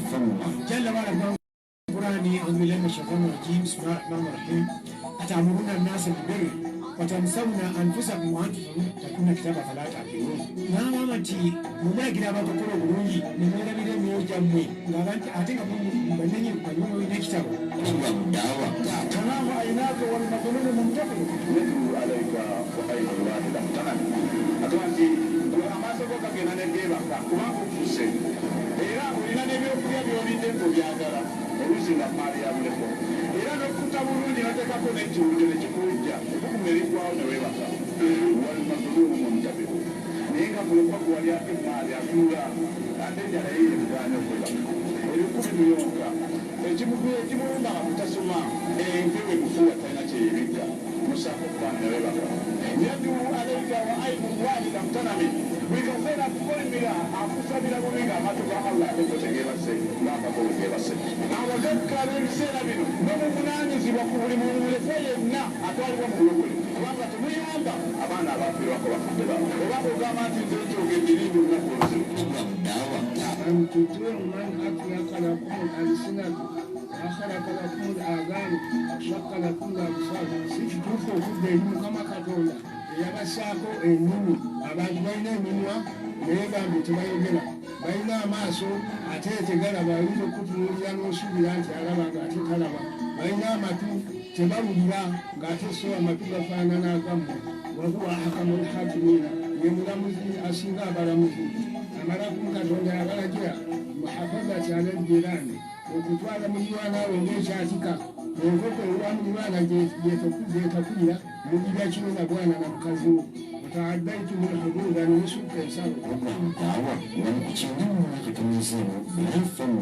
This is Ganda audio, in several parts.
Jalla wala Qurani, audhu billahi minash shaitani rajim, bismillahir rahmanir rahim, atamuruna nnasa bilbirri watansawna anfusakum wa antum tatluna kitaba afala taqilun. N'agamba nti mumulagira abantu okukola obulungi ne mwerabira emyoyo gyammwe ng'abantu ate nga bannannyini mulina ekitabo. Tanamu ainaka walmadhulumu muntabihu yadulu alaika wa ainu llahi lam tanam. Agamba nti gwe amaaso go gagenda ne geebaka kubanga okkuse era olina n'ebyokulya by'olidde ng'obyagala oluusi nga mmaali ya mulekwa era n'okkuta bulungi n'oteekako n'ekirungo ne kikuwujja ebbugumu ne liggwaawo ne weebaka. Walmadhulumu muntabihu naye nga mulekwa gwe walyako emmaali atuula ate enjala ye yemugaanye okwebaka. Ebikku bimuyonka ekimulumba nga butasoma empewo emufuuwa talina kye yebikka. Musaako okubaana ne weebaka. Yaduu alaika wa ainu llahi lam tanami, buli kaseera akukolimira akusabira bubi nga amaaso ga Allah ate go tegeebase ng'agako bwe geebase. Abagagga ab'ebiseera bino n'obuvunaanyizibwa ku buli mulekwa yenna atwalibwa mu bulokole kubanga temuyamba abaana abaafiirwako bakadde baabwe oba ogamba nti nze nkyogedde linda olunaku oluzibu. أن تطيعوا من أطلق لكم الألسنة وخلق لكم الآذان وشق لكم الأبصار. Si kituufu okudda eri Mukama Katonda eyabassaako ennimi. Abantu balina emimwa naye bambi tebayogera, balina amaaso ate tegalaba, ayinza okutunuulira n'osuubira nti alaba ng'ate talaba, balina amatu tebawulira ng'ate so amatu gafaanana agammwe. Wahuwa ahkamul hakimiina, ye mulamuzi asinga abalamuzi. Amalakum Katonda yabalagira muhafazati ala ljiraani, okutwala mulirwana we ng'ekyatika. Enkoko ewa mulirwana gyetakulira mugirya kiro na bwana na mukazi wo. Wataadaitum lhududa, ne musukka ensalo. Program Daawa wano ku 94.0 Bilal FM.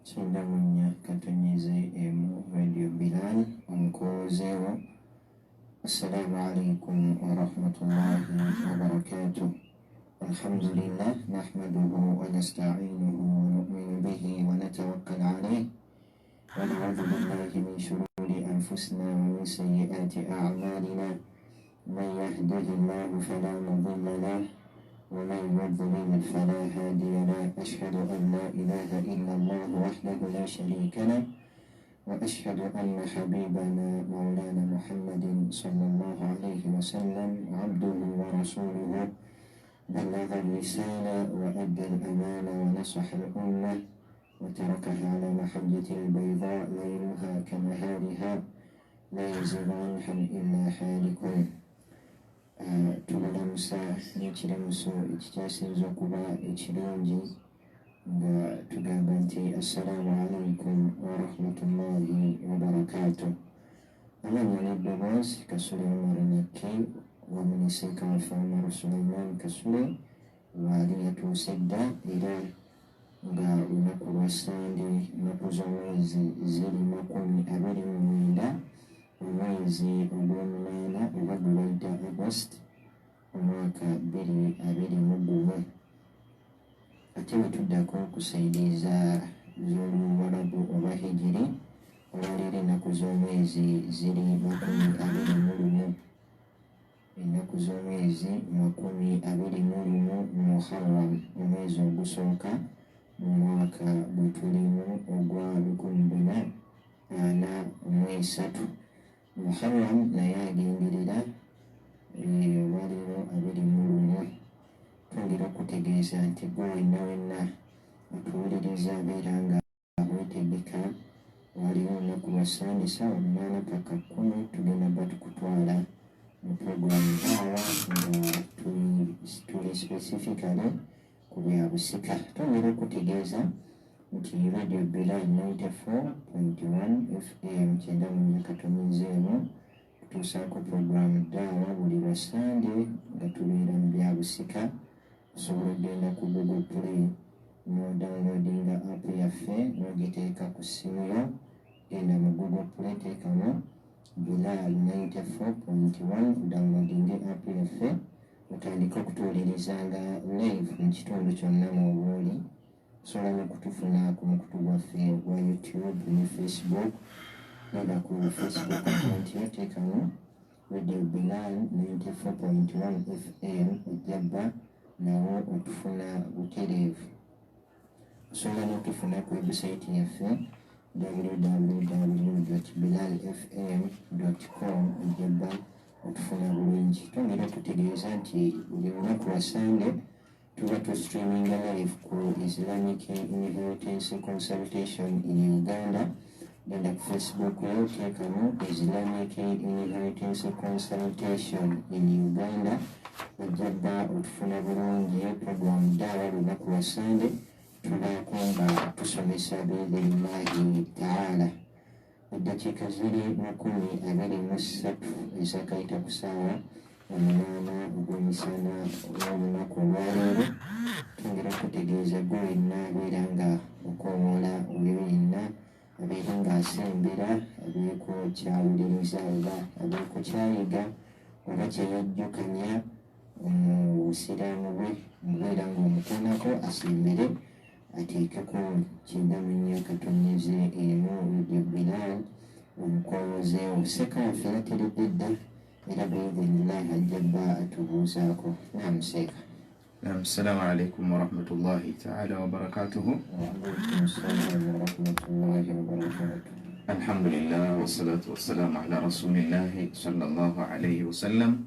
Kyenda mu nnya katonnyeze emu Radio Bilal omukoozeewo. Assalaamu alaikum warahmatullahi wabarakatuh. Alhamdulillah nahmaduhu wa nasta'inuhu wa nu'minu bihi wa natawakkal alayh wa na'udhu billahi min shururi anfusina wa min sayyiati a'malina man yahdihillahu fala mudilla lah wa man yudlil fala hadiya lah. Ashhadu an la ilaha illa Allah wahdahu la sharika lah wa ashhadu anna habibana maulana Muhammadin sallallahu alayhi wa sallam abduhu wa rasuluhu balagha ar-risala wa adda al-amana wa nasaha al-umma wa tarakaha ala mahajjati al-bayda layluha kanahariha la yazighu anha illa halikun. Tubalamusa n'ekiramuso ekikyasinze okuba ekirungi nga tugamba nti assalaamu alaikum warahmatullahi wabarakatuh. Amannya n'eddoboozi Kasule Umaru Nakki wamu ne seeka waffe Umaru Sulaiman Kasule waali yatuuse dda, era nga lunaku lwa Ssande, ennaku z'omwezi ziri 29 omwezi ogw'omunaana oba gwe bayita August omwaka 2021. Ate bwe tuddako ku sayidi z'Oluwarabu oba Hijiri, olwaleero ennaku z'omwezi ziri 21, ennaku z'omwezi 21 Muharram, omwezi ogusooka mu mwaka gwe tulimu ogwa lukumi bina ana 3. Muharram naye agenderera olwaleero 21. Twongera okutegeeza nti gwe wenna wenna otuwuliriza abeera nga weetegeka, waliwo olunaku lwa Sande ssaawa 8 paka 10 tugenda bba tukutwala mu puroguramu daawa nga tuli specifically ku bya busika. Twongera okutegeeza nti Radio Bilal 94.1 FM 94.0 kutuusaako puroguramu daawa buli lwa Sande nga tubeera mu bya busika. Osobola okugenda ku Google Play n'odownloadinga app yaffe n'ogiteeka ku ssimu yo. Genda mu Google Play, teekamu Bilal 94.1, downloadinge app yaffe otandike okutuwulirizanga live mu kitundu kyonna mw'oba oli. Osobola n'okutufuna ku mukutu gwaffe ogwa YouTube ne Facebook. Genda ku Facebook account yo, teekamu Radio Bilal 94.1 FM, ojja bba nawo otufuna butereevu. Osobola n'okutufuna ku website yaffe www.bilalfm.com, ojja bba otufuna bulungi. Twongera okutegeeza nti buli lunaku lwa Sande tuba tu streaminga live ku Islamic Inheritance Consultation in Uganda. Genda ku Facebook yo, teekamu Islamic Inheritance Consultation in Uganda, ojja bba otufuna bulungi. Program daawa lunaku lwa Sande tubaako nga tusomesa biidhinillahi taala. Eddakiika ziri 23 ezakayita ku ssaawa 8 ogw'emisana olunaku olwaleero. Twongera okutegeeza gwe wenna abeera nga okoowoola oyo yenna abeera ng'asembera abeeko kyawuliriza oba abeeko kyayiga oba kyeyejjukanya mu busiraamu bwe, mubeera ng'omukonako asembere ateekeko 94.1 Radio Bilal omukoowozeewo. Seeka waffe yateredde dda era biidhinillahi ajja bba atubuuzaako. Naamu seeka. Naam, assalamu alaikum warahmatullahi taala wabarakatuhu. Waalaikum salaam warahmatullahi wabarakatuh. Alhamdulillah wassalatu wassalamu ala rasulillahi sallallahu alayhi wasallam.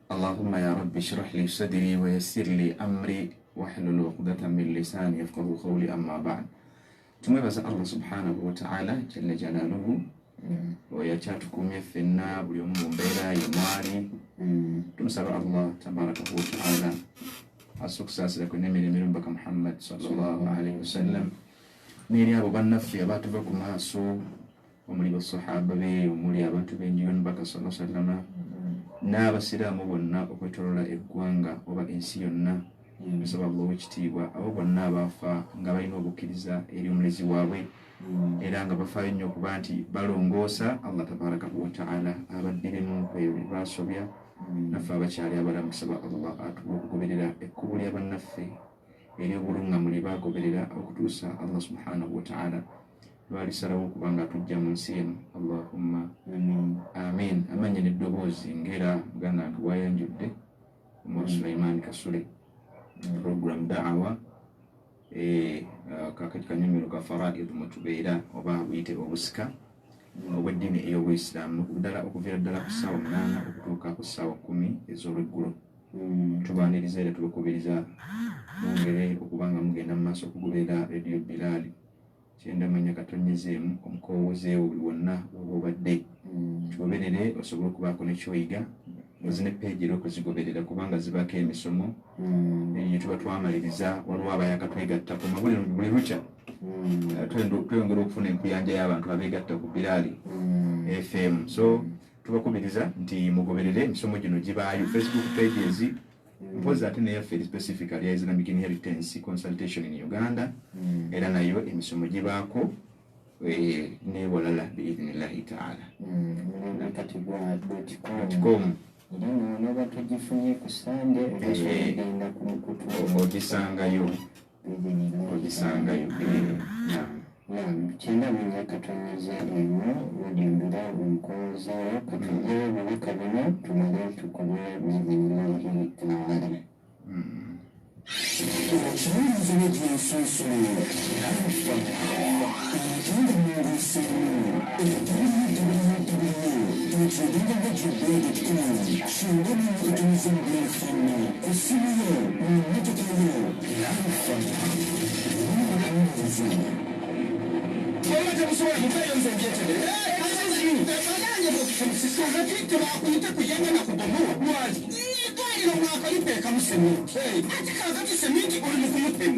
Allahumma ya rabbi shrah li sadri wa yassir li amri wahlul uqdatan min lisani yafqahu qawli, amma ba'd. Tumwebaza Allah subhanahu wa ta'ala jalla jalaluhu oyo akyatukuumye ffenna buli omu mu mbeera ye mwali. Tumusaba Allah tabaraka wa ta'ala asse okusaasira kwe n'emirembe omubaka Muhammad sallallahu alaihi wasallam n'eri abo bannaffe abaatuva ku maaso, omuli basahaba be, omuli abantu b'enju y'omubaka sallallahu alaihi wasallam n'abasiraamu bonna okwetolola eggwanga oba ensi yonna. Tusaba Allah ow'ekitiibwa abo bonna abaafa nga balina obukkiriza eri omulezi waabwe era nga bafaayo nnyo okuba nti balongoosa, Allah tabaraka wa taala abaddiremu ebyo bye baasobya. Naffe abakyali abalamu tusaba Allah atuwe okugoberera ekkubo lya bannaffe eri obulungamu lye baagoberera okutuusa Allah subhanahu wa taala lwalisalawo okuba nga atujja mu nsi eno. Allahumma amin. Amannya n'eddoboozi ng'era muganda wange bwayanjudde, Umar Sulaiman Kasule, program da'awa, kakati kanyumiro ka faraid mwetubeera oba buyite obusika obw'eddiini ey'obuyisiraamu ddala okuviira ddala ku ssaawa 8 okutuuka ku ssaawa 10 ez'olweggulo. Tubaaniriza era tubakubiriza mwongere okuba nga mugenda mu maaso okugoberera Radio Bilali 94.1 omukoowozeewo buli wonna woba obadde. Kigoberere osobole okubaako nekyoyiga. Ozine peegi era okuzigoberera kubanga zibaako emisomo eyo tuba twamaliriza. Waliwo abayaka twegattako buli lukya, tweyongera okufuna enkuyanja y'abantu abeegatta ku Bilali FM, so tubakubiriza nti mugoberere emisomo gino gibaayo Facebook pages mpozi ate neyaffe eri specifically ya Islamic Inheritance Consultation in Uganda, era nayo emisomo gibaako newalala biidhinillahi taala. Kati gwa dot com. Era noba tugifunye ku Sande obasobola ogenda ku mukutu ogisangayo, ogisangayo. Naam, 94.1 Radio Bilal omukoowozeewo. Katugyeyo obubaka buno tumale tukome biidhinillahi taala. Okiwuliriza Radio Ensuusu,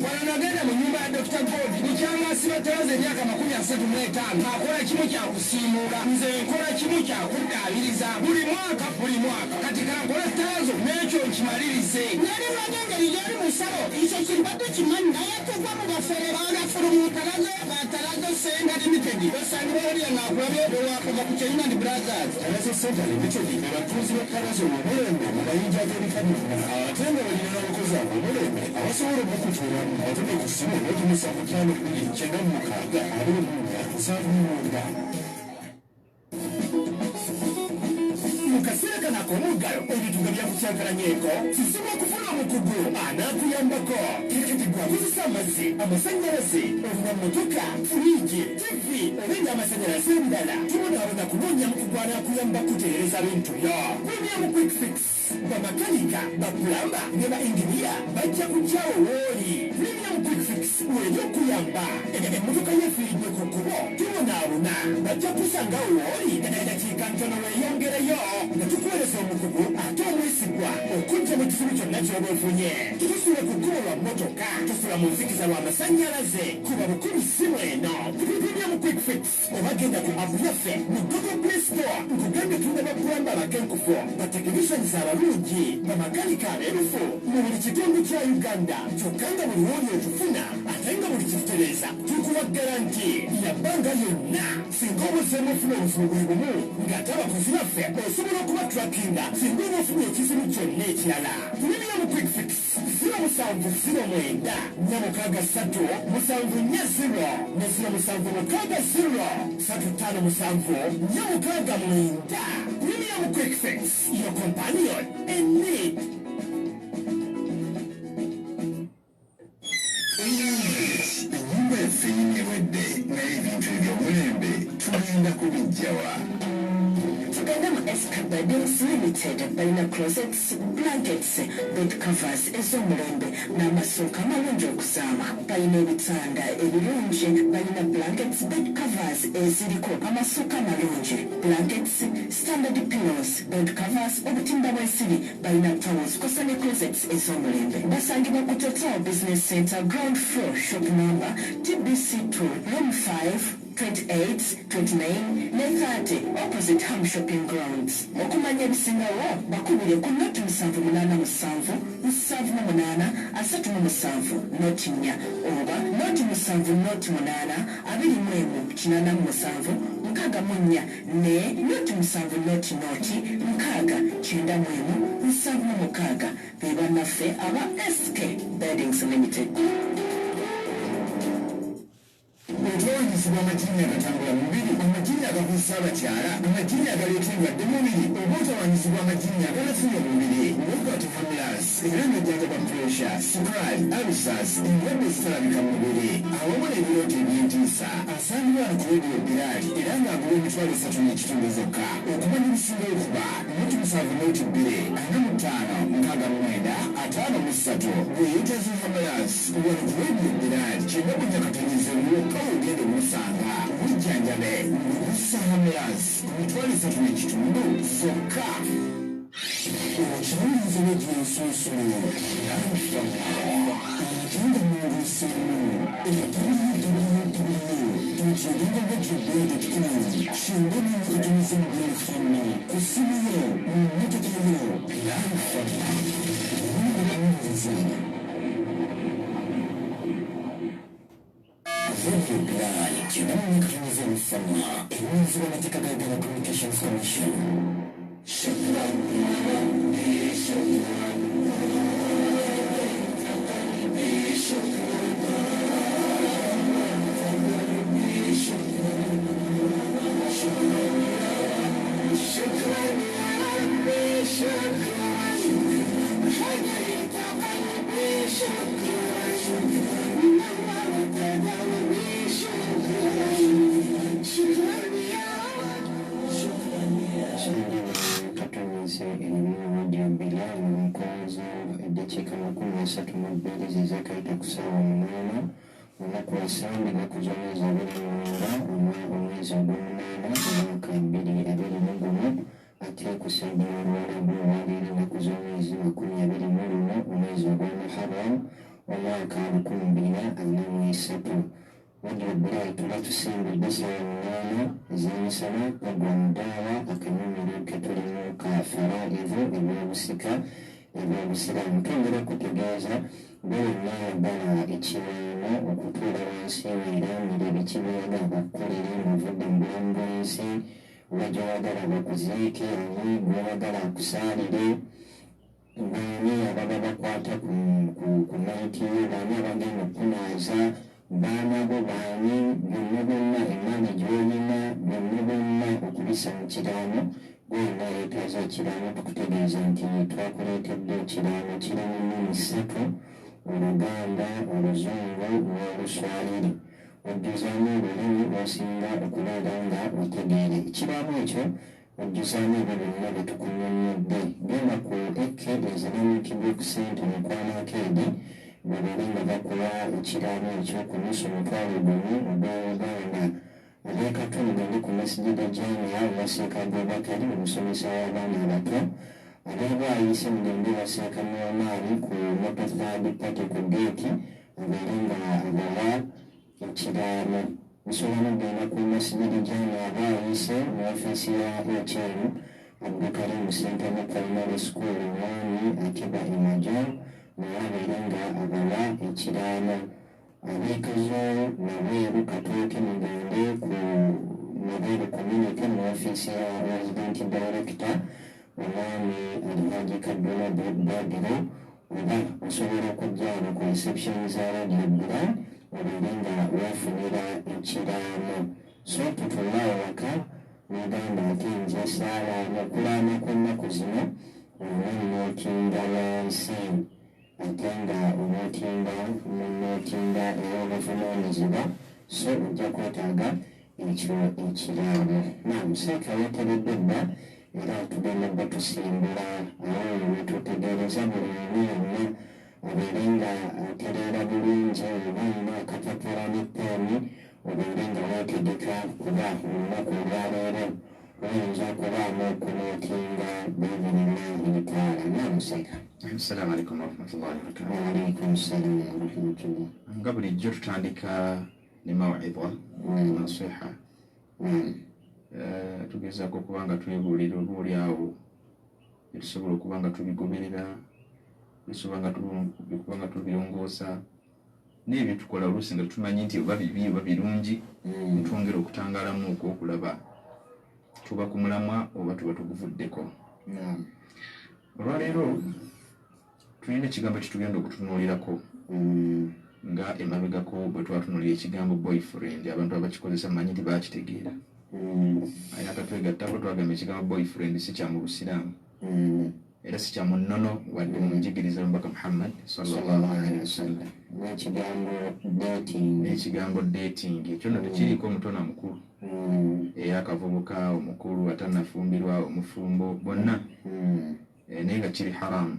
Wanagenda mu nyumba ya Dr. God mukyamasi batalaze emyaka 35 akola kimu kya kusiimuula, nze nkola kimu kya kuddaabiriza buli mwaka buli mwaka. Kati kankola ttalazo n'ekyo nkimalirize. Nali manyi engeri gy'oli musalo, ekyo kimbadde kimanyi, naye tuva mu bafere banafulumutalazo batalazo Center Limited basangibwa waliya naakulabye lwewakava ku China and Brothers. Talazo Center Limited be batunzi ba Talazo mu mulembe mu mayinja ag'ebika byonna, ate nga balina n'abakozi ab'omulembe abasobola okukutuulamu. Abatumye ku ssimu 0752 96 24 79. Mu kaseera kano ak'omuggalo ebintu nga byakukyankalanyeeko, kizibu okufuna omukugu anaakuyambako. Kati gwe akozesa amazzi, amasannyalaze, olina mmotoka, firiigi, TV oba ebyamasannyalaze ebirala, tobonaabona kunoonya mukugu anaakuyamba kutereereza bintu byo. Premium Quick Fix, bamakanika, bapulamba ne ba inginiya bajja kujjawo wooli. Premium Quick Fix weri okuyamba. Emmotoka yeefiiridde ku kkubo, tobonaabona, bajja kusangawo wooli eddakiika ntono weeyongereyo nga tukuweereza omukugu ate omwesigwa okujja mu kizibu kyonna ky'oba ofunye. Tetusula ku kkubo lwa mmotoka, tusula mu nzikiza lw'amasannyalaze, kuba bukumi simu eno Premium Quick Fix oba genda ku app yaffe mu Google Play Store. Nkugambye tunda bapulamba abakenkufu, batechnicians abalungi, bamakanika abeerufu mu buli kitundu kya Uganda, kyokka nga buli wooli otufuna, ate nga buli kitutereeza tukuwa guarantee ya bbanga lyonna. Singa oba ozzeemu ofuna obuzibu bwe bumu, ng'ate abakozi baffe osobola okuba trackinga singa oba ofunye ekizibu kyonna ekirala. Premium Quick Fix, 0709 463 740 ne 0760 357 469. Premium Quick Fix, your companion in need. Ennyumba yaffe yinewedde, naye ebintu eby'omulembe tugenda kubijjawa? Tugende mu SK Beddings Limited. Balina closets, blankets, bed covers ez'omulembe n'amasuuka amalungi okuzaama. Balina ebitanda ebirungi, balina blankets, bed covers eziriko amasuuka amalungi, blankets, standard pillows, bed covers, obutimba bw'ensiri, balina towels kosa ne closets ez'omulembe. Basangibwa ku Total Business Center, ground floor, shop number TBC2, room 5 28, 29 ne 30, opposite Ham Shopping Grounds. Okumanya ebisingawo bakubire ku 078 78 37 04 oba 070 08 21 87 64 ne 070 0 6 91 76. Be bannaffe aba SK Beddings Limited. Otwawanyisibwa amajinni agatambula mubiri, amajinni agakozesa abakyala, amajinni agaleeta endwadde mubiri, oba otawanyisibwa amajinni aganafunya omubiri, Robert Hamlas era ng'ajjanjaba pressure, sukaali, ulcers, endwadde ezitalabika mu mubiri awamu n'ebirooto eby'entiisa. Asangibwa wano ku Radio Bilali era ng'agula 35,000 zokka. Okumanya ebisingayo kuba 070 245 69 53. Bweyetaze Hamlas wano ku Radio Bilali 94 wokka ogenda omusanga bujjanjabe ngukusa Hamlas ku 35,000 zokka. Okiwuliza Radio Ensuusulo agenda munguseemu www.ugandaradiobilal.com. Kyenda n'okutumiza mu byalufama ku ssimu yo, mu mmotoka yo. Lalufama wuliriza Radio Bilal 94.7, ewunzibwa amateeka ga Uganda Communications Commission. شكرا يا ربي، شكرا قلبي، شكرا قلبي، شكرا، شكرا يا رب، شكرا يا ربي، شكرا هديت قلبي، شكرا نورت دربي، شكرا، شكرا يا رب، شكرا يا 32 zezakayita ku ssaawa 8 olunaku lwa Ssande ennaku z'omwezi 29 omwezi ogw'omunaana omwaka 2021 ate ku saidi y'Oluwarabu olwaleero ennaku z'omwezi 21 omwezi ogwa Muharram omwaka 1443. Radio Bilal tuba tusimbudde ssaawa 8 ez'emisana pulogulaamu Daawa akanyomero ke tulimu ka Faraidhu eby'obusika eby'Obusiraamu. Twongera okukutegeeza ggwe wenna ayagala ekiraamo okutuula wansi weeraamire biki by'oyagala bakukolere ng'ovudde mu bulamu bw'ensi, wa gy'oyagala bakuziike, ani gw'oyagala akusaalire. Baani ababa bakwata ku mayiti yo, baani abagenda okukunaaza, baana bo baani, byonna byonna emaani gy'olina byonna byonna okubissa mu kiraamo. Gwe yenna yeetaaze ekiraamo tukutegeeza nti twakuleetedde ekiraamo kiri mu nnimi ssatu, Oluganda, Oluzungu n'Oluswayiri. Ojjuzaamu olulimi lw'osinga okubeera nga otegeera. Ekiraamo ekyo Ojjuzaamu ebyo byonna bye tukunnyonnyodde. Genda ku AK Islamic Book Centre Mukwano Arcade babeere nga bakuwa ekiraamo ekyo ku nusu 10,000 ogwa Uganda. Ab'e Katwe mugende ku Masjid Jamia ewa Sheikh Abubakar omusomesa w'abaana abato. Ab'e Bwayiise mugende ewa Sheikh Nu'man ku Motor Third Party ku ggeeti abeere nga abawa ekiraamo. Musobola n'okugenda ku Masjid Jamia Bwayiise mu ofiisi ya HM Abdukarim Ssentamu Primary School Omwami Akiba Emajor naye abeere nga abawa ekiraamo. Ab'e Kazo Nabweru Katooke mugende ku Nabweru Community mu ofiisi ya Resident Director Omwami Alhaji Kadduno Badru oba osobola okujja wano ku reception za Radio Bilal obeere nga weefunira ekiraamo. So tutuule awo waka n'ogamba ate nze saalaama okulaama kw'ennaku zino olina nnootinga wansi ate nga onootinga mu nnootinga ey'obuvunaanyizibwa so ojja kwetaaga ekyo ekiraamo. Naam, Seeka weeteredde dda era tugenda bba tusimbula awo wetutegeereza buli omu yenna abeere nga atereera bulungi oba olina akapapula ne peeni obeere nga weetegeka kuba olunaku olwaleero luyinza okubaamu okunootinga biidhinillahi taala. Naam, Seeka. Assalamu alaikum warahmatullahi wabarakatuh. Wa alaikum salam warahmatullah. Nga bulijjo tutandika ne mawidha nasiha. Tugezaako okuba nga twebuulira oba oli awo etusobola okuba nga tubigoberera, tusobola okuba nga tubirongoosa n'ebyo tukola oluusi nga tumanyi nti oba bibi oba birungi, netwongera okutangaalamu okwokulaba tuba ku mulamwa oba tuba tuguvuddeko. Olwaleero tulina ekigambo kyetugenda okutunuulirako nga emabegako bwe twatunuulira ekigambo boyfriend, abantu abakikozesa manyi nti bakitegeera. Aye akatwegattako twagamba ekigambo boyfriend si kya mu Busiraamu era si kya mu nnono wadde mu njigiriza y'Omubaka Muhammad sallallahu alaihi wasallam. N'ekigambo dating ekyo nno tekiriiko omuto na mukulu, ey'akavubuka, omukulu atannafumbirwa, omufumbo, bonna, naye nga kiri haramu.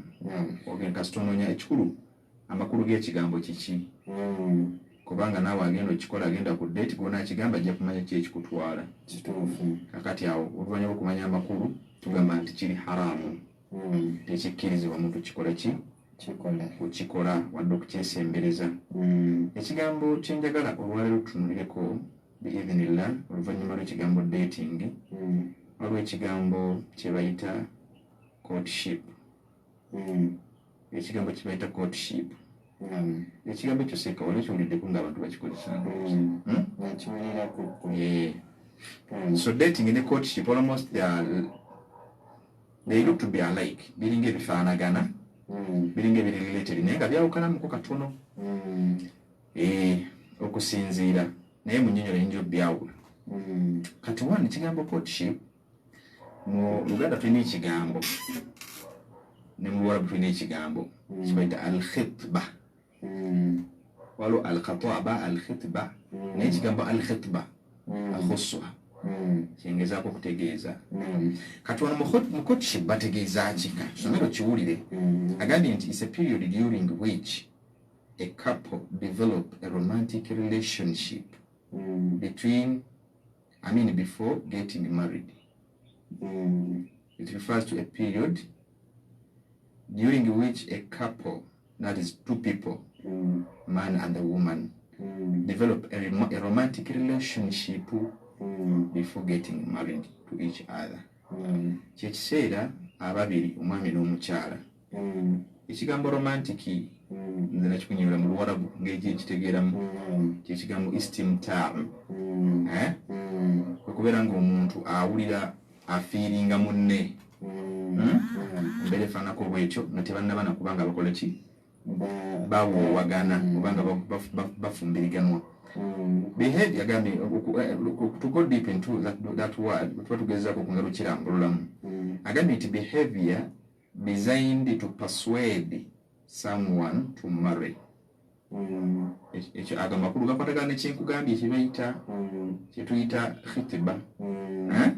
Ogenda kasita onoonya ekikulu amakulu g'ekigambo kiki, kubanga naawe agenda okikola agenda ku date gw'onaakigamba ajja kumanya ki ekikutwala. Kakati awo oluvannyuma lw'okumanya amakulu tugamba nti kiri haramu, tekikkirizibwa muntu kikola ki kukikola wadde okukyesembereza. Ekigambo kye njagala olwaleero tutunulireko biidhinillah oluvannyuma lw'ekigambo dating, waliwo ekigambo kye bayita courtship. Ekigambo kye bayita courtship, ekigambo ekyo seeka wali okiwuliddeko ng'abantu bakikozesa? So dating ne courtship almost they look to be alike, biringa ebifaanagana, biringa ebiri related naye nga byawukanamuko katono okusinziira naye mu nnyonnyola yinza obyawula. Kati one, ekigambo courtship, mu Luganda tulina ekigambo ne mu Luwarabu tulina ekigambo kibayita alkhitba. Waliwo alkhataba, alkhitba, naye ekigambo alkhitba akhusuha. Kyengezaako okutegeeza kati wano mu courtship bategeeza ki? Ka somero kiwulire. Agambye nti is a period during which a couple develop a romantic relationship between, I mean, before getting married. It refers to a period during which a couple, that is two people, man and a woman, develop a romantic relationship before getting married to each other. Kyekiseera ababiri, omwami n'omukyala. Ekigambo romantic nze nakikunyula mu Luwarabu ngeri nkitegeeramu, kyekigambo istimtaa. Eh? Kwe kubeera ng'omuntu awulira afiiringa munne. Embeera efaanako bwetyo nga tebannaba nakubanga bakola ki, bawoowagana oba nga bafumbiriganwa. Behavior, agambye to go deep into that word, tuba tugezaako okwongera okukirambululamu. Agambye nti behavior designed to persuade someone to marry. Ekyo ago amakulu gakwatagana nekyenkugambye kyebayita, kyetuyita khitba. Eh?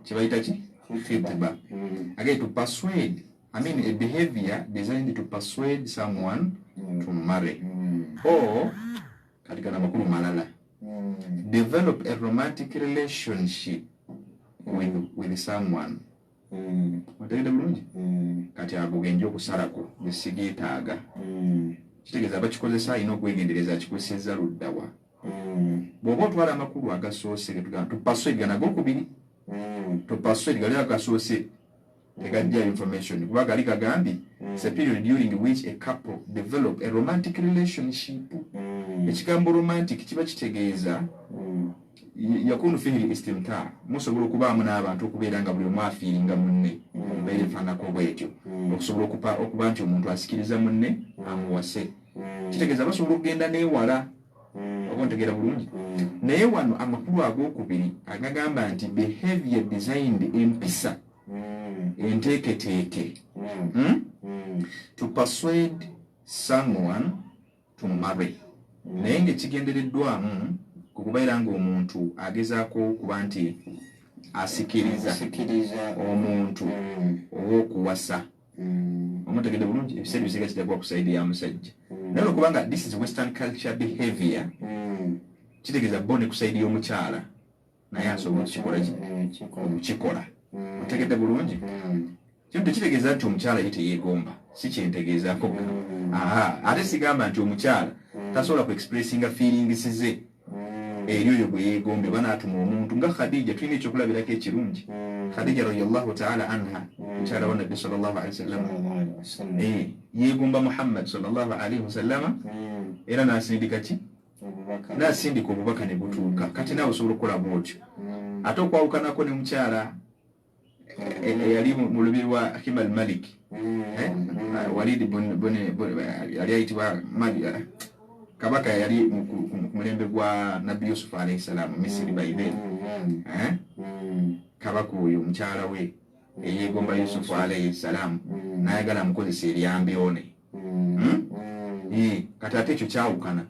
Kyebayita ki? Khitba. Again, to persuade, I mean, a behavior designed to persuade someone to marry, or kati gano amakulu malala, develop a romantic relationship with someone. Otegedde bulungi? Kati ago genja okusalako gesigeetaaga. Kitegeeza abakikozesa alina okwegendereza akikozesezza luddawa. Bw'oba otwala amakulu agasoose getugamba to persuade, gano agokubiri to persuade, gali agasoose tegajja information, kuba gali gagambye it's a period during which a couple develop a romantic relationship. Ekigambo romantic kiba kitegeeza yakunu fihi istimtaa, musobola okubaamu n'abantu okubeera nga buli omu afiiringa munne mu mbeera efaanako bwetyo, okusobola okuba nti omuntu asikiriza munne amuwase. Kitegeeza basobola okugenda n'ewala, oba ontegeera bulungi. Naye wano amakulu agokubiri agagamba nti behavior designed, empisa enteeketeeke, To persuade someone to marry, naye ng'ekigendereddwamu ku kubeera ng'omuntu agezaako okuba nti asikiriza Asikiriza omuntu ow'okuwasa. Omutegedde bulungi? Ebiseera ebisinga kijja kuba ku side ya musajja, naye olwokubanga this is western culture behavior, kitegeeza bo ne ku side y'omukyala naye asobola okukikola ki? Okukikola. Otegedde bulungi? Kino tekitegeeza nti omukyala ye teyeegomba, si kyentegeezaako. Aha, ate sigamba nti omukyala tasobola ku expressinga feelings ze eri oyo gwe yeegombye oba n'atuma omuntu nga Khadija. Tulina ekyokulabirako ekirungi, Khadija radiyallahu taala anha, mukyala wa Nabbi sallallahu alaihi wasallam. Yeegomba Muhammad sallallahu alaihi wasallama era n'asindika ki? N'asindika obubaka ne butuuka. Kati naawe osobola okukola bwotyo. Ate okwawukanako ne mukyala eyali mu lubiri lwa Himal Malik, eh, Walid yali ayitibwa kabaka yali ku mulembe gwa Nabbi Yusufu alaihi salaamu, Misiri by then. Eh? Kabaka oyo omukyala we eyeegomba Yusufu alaihi salaamu n'ayagala amukozesa eryambyone. Hmm? Kati ate ekyo kyawukana.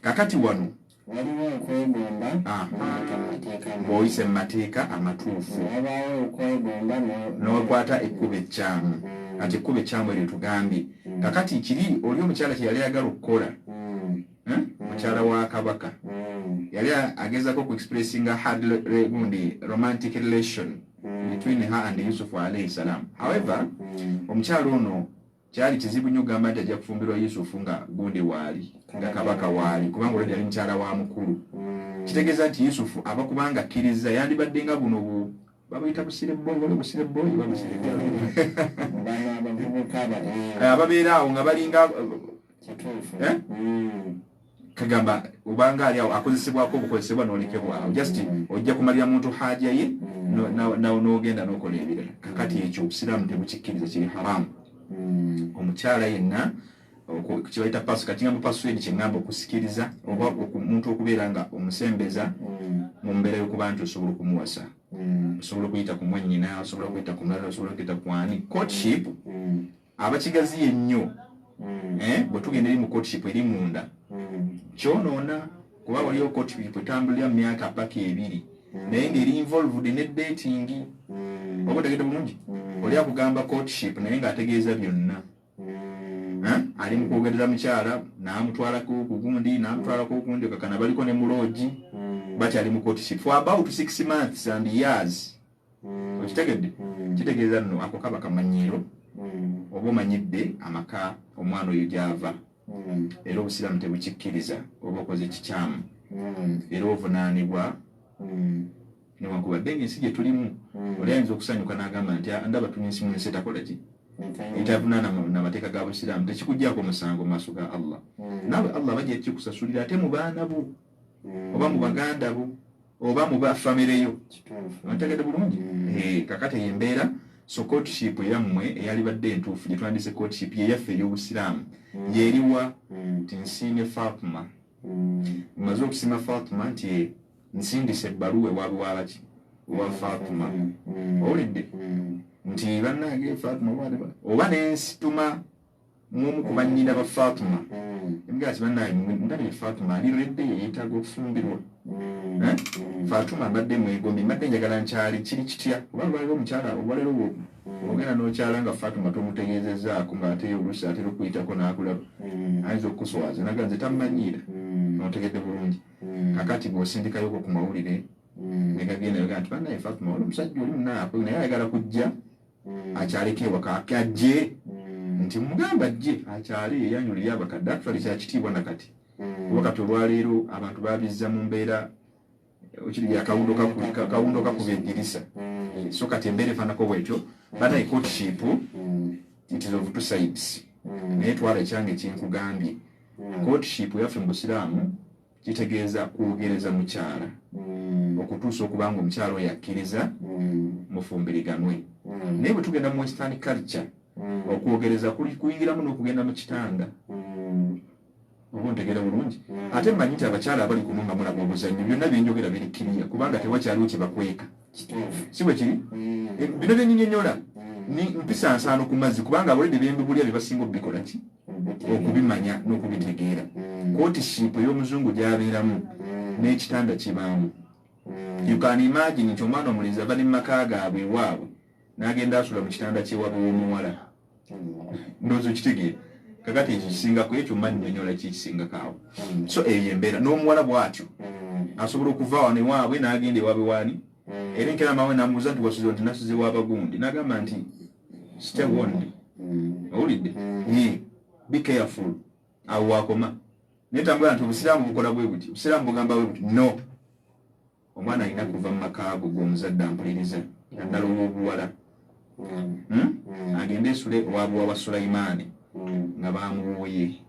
Kakati wano Waliwo okwegomba n'oyita mu mateeka. Ng'oyise mu mateeka amatuufu. Wabaawo okwegomba n'okwata ekkubo ekkyamu. Kati ekkubo ekkyamu eryo tugambye kakati kiri oli omukyala kye yali ayagala okukola. Eh? Mukyala wa kabaka yali agezaako ku expressinga hard gundi romantic relation between her and Yusufu alayhi salam. However, omukyala ono kyali kizibu nnyo okugamba nti ajja kufumbirwa Yusufu nga gundi waali, nga kabaka waali, kubanga olwedi yali mukyala wa mukulu. Kitegeeza nti Yusufu aba kubanga akkiriza yandibadde nga buno bu babuyita busire boy, wali busire boy oba busire Bano abavubuka ababeera awo nga balinga Eh? Kagamba obanga ali awo akozesebwako obukozesebwa n'olekebwawo, just ojja kumalira muntu haja ye n'ogenda n'okola ebirala. Kakati ekyo obusiraamu tebukikkiriza, kiri haramu. Omukyala yenna kibayita pasu, kati ngamba persuade, kyeŋŋamba okusikiriza oba omuntu okubeera nga omusembeza mu mbeera y'okuba nti osobola okumuwasa, osobola okuyita ku mwannyina, osobola okuyita ku mulala, osobola okuyita ku ani. Courtship abakigaziye ennyo. Eh, bwe tugenda eri mu courtship eri munda kyonoona, kuba waliyo courtship etambulira mu myaka paka 2. Naye ng'eri involved ne dating. Oba otegedde bulungi? Oli akugamba courtship naye ng'ategeeza byonna. Eh? Ali mu kwogereza mukyala, n'amutwalako ku gundi, n'amutwalako ku gundi, kakana baliko ne mu lodge, bakyali mu courtship for about 6 months and years. Okitegedde? Kitegeeza nno ako kaba kamanyiiro, oba omanyidde amaka omwana oyo gy'ava, era obusiraamu tebukikkiriza. Oba okoze kikyamu era ovunaanibwa, newankubadde ngaensi gye tulimu oli ayinza okusanyuka n'agamba nti, "Ah, ndaba tuli nsi mu nsi etakola ki, etavunaana n'amateeka ga busiraamu." Tekikuggyako musango mu maaso ga Allah. Naawe Allah bajja kikusasulira, ate mu baana bo oba mu baganda bo oba mu bafamire yo. Ontegedde bulungi? Eh, kakati eyo embeera. So courtship eyammwe eyalibadde entuufu gye twandise courtship yeyaffe ey'obusiraamu yeriwa nti nsiimye Fatuma, maze okusima Fatuma nti nsindise ebbaluwa ewaabwe wabaki, wa Fatuma. Owulidde nti bannange Fatuma oba nensituma muomu ku bannyina ba Fatuma, emugamba ti, "Bannange, ndabye Fatuma ali ready, yeetaaga okufumbirwa. Eh? Fatuma mbadde mwegombi, mbadde njagala nkyali, kiri kitya?" Oba lwaliwo omukyala obwalero ogenda n'okyala nga Fatuma tomutegeezezaako, ng'ate oluusi atera okuyitako n'akulaba, ayinza okukuswaza naga nze tammanyiira. Otegedde bulungi? Kakati bw'osindikayoko ku mawulire negagenda yoga nti, "Bannaye Fatuma, oli omusajja oli munaako naye ayagala kujja akyaleko ewaka, ajje." Nti mugamba ajje akyale yeyanjulire abakadde. Actually kyakitiibwa nakati, kuba kati olwaleero abantu babizza mu mbeera okiri akawundo kakuba eddirisa. So kati embeera efaanako bwetyo. Banaye, courtship, it is of two sides, naye twala ekyange kyenkugambye. Courtship yaffe mu busiraamu kitegeeza kwogereza mukyala okutuusa okubanga omukyala oyo akkiriza mufumbiriganwe. Naye bwe tugenda mu Western culture, okwogereza kuyingiramu n'okugenda mu kitanda. Oba ontegeera bulungi? Ate mmanyi nti abakyala abali kuno nga mulaba obuzannyo, byonna byenjogera biri kiriya, kubanga tewakyaliwo kye bakweka. Si bwe kiri? Eh, bino byenyinyonyola ni mpisa nsaano ku mazzi, kubanga abalwadde byembibulya bye basinga obubikola ki, okubimanya n'okubitegeera. Courtship ey'omuzungu gy'abeeramu n'ekitanda kibaamu. You can imagine nti omwana omulenzi ava ne mumaka gaabwe ewaabwe n'agenda asula mu kitanda ky'ewaabwe w'omuwala. Ndowooza okitegeera. Kakati ekyo kisingako, ekyo mannyonyola ki kisingako awo. So eyo embeera. N'omuwala bw'atyo asobola okuva wano ewaabwe n'agenda ewaabwe waani, era enkera mawe namubuuza nti, "Wasuze?" Nti, "Nasuze w'abagundi." N'agamba nti, "Stay warned." Owulidde? Be careful. Awo wakoma. Naye tambula nti obusiraamu bukola bwe buti, obusiraamu bugamba bwe buti. No, omwana alina kuva mu maka ago g'omuzadde ampuliriza, naddala ow'obuwala. Agende esule owaabwe wa Sulaimaani nga bamuwooye,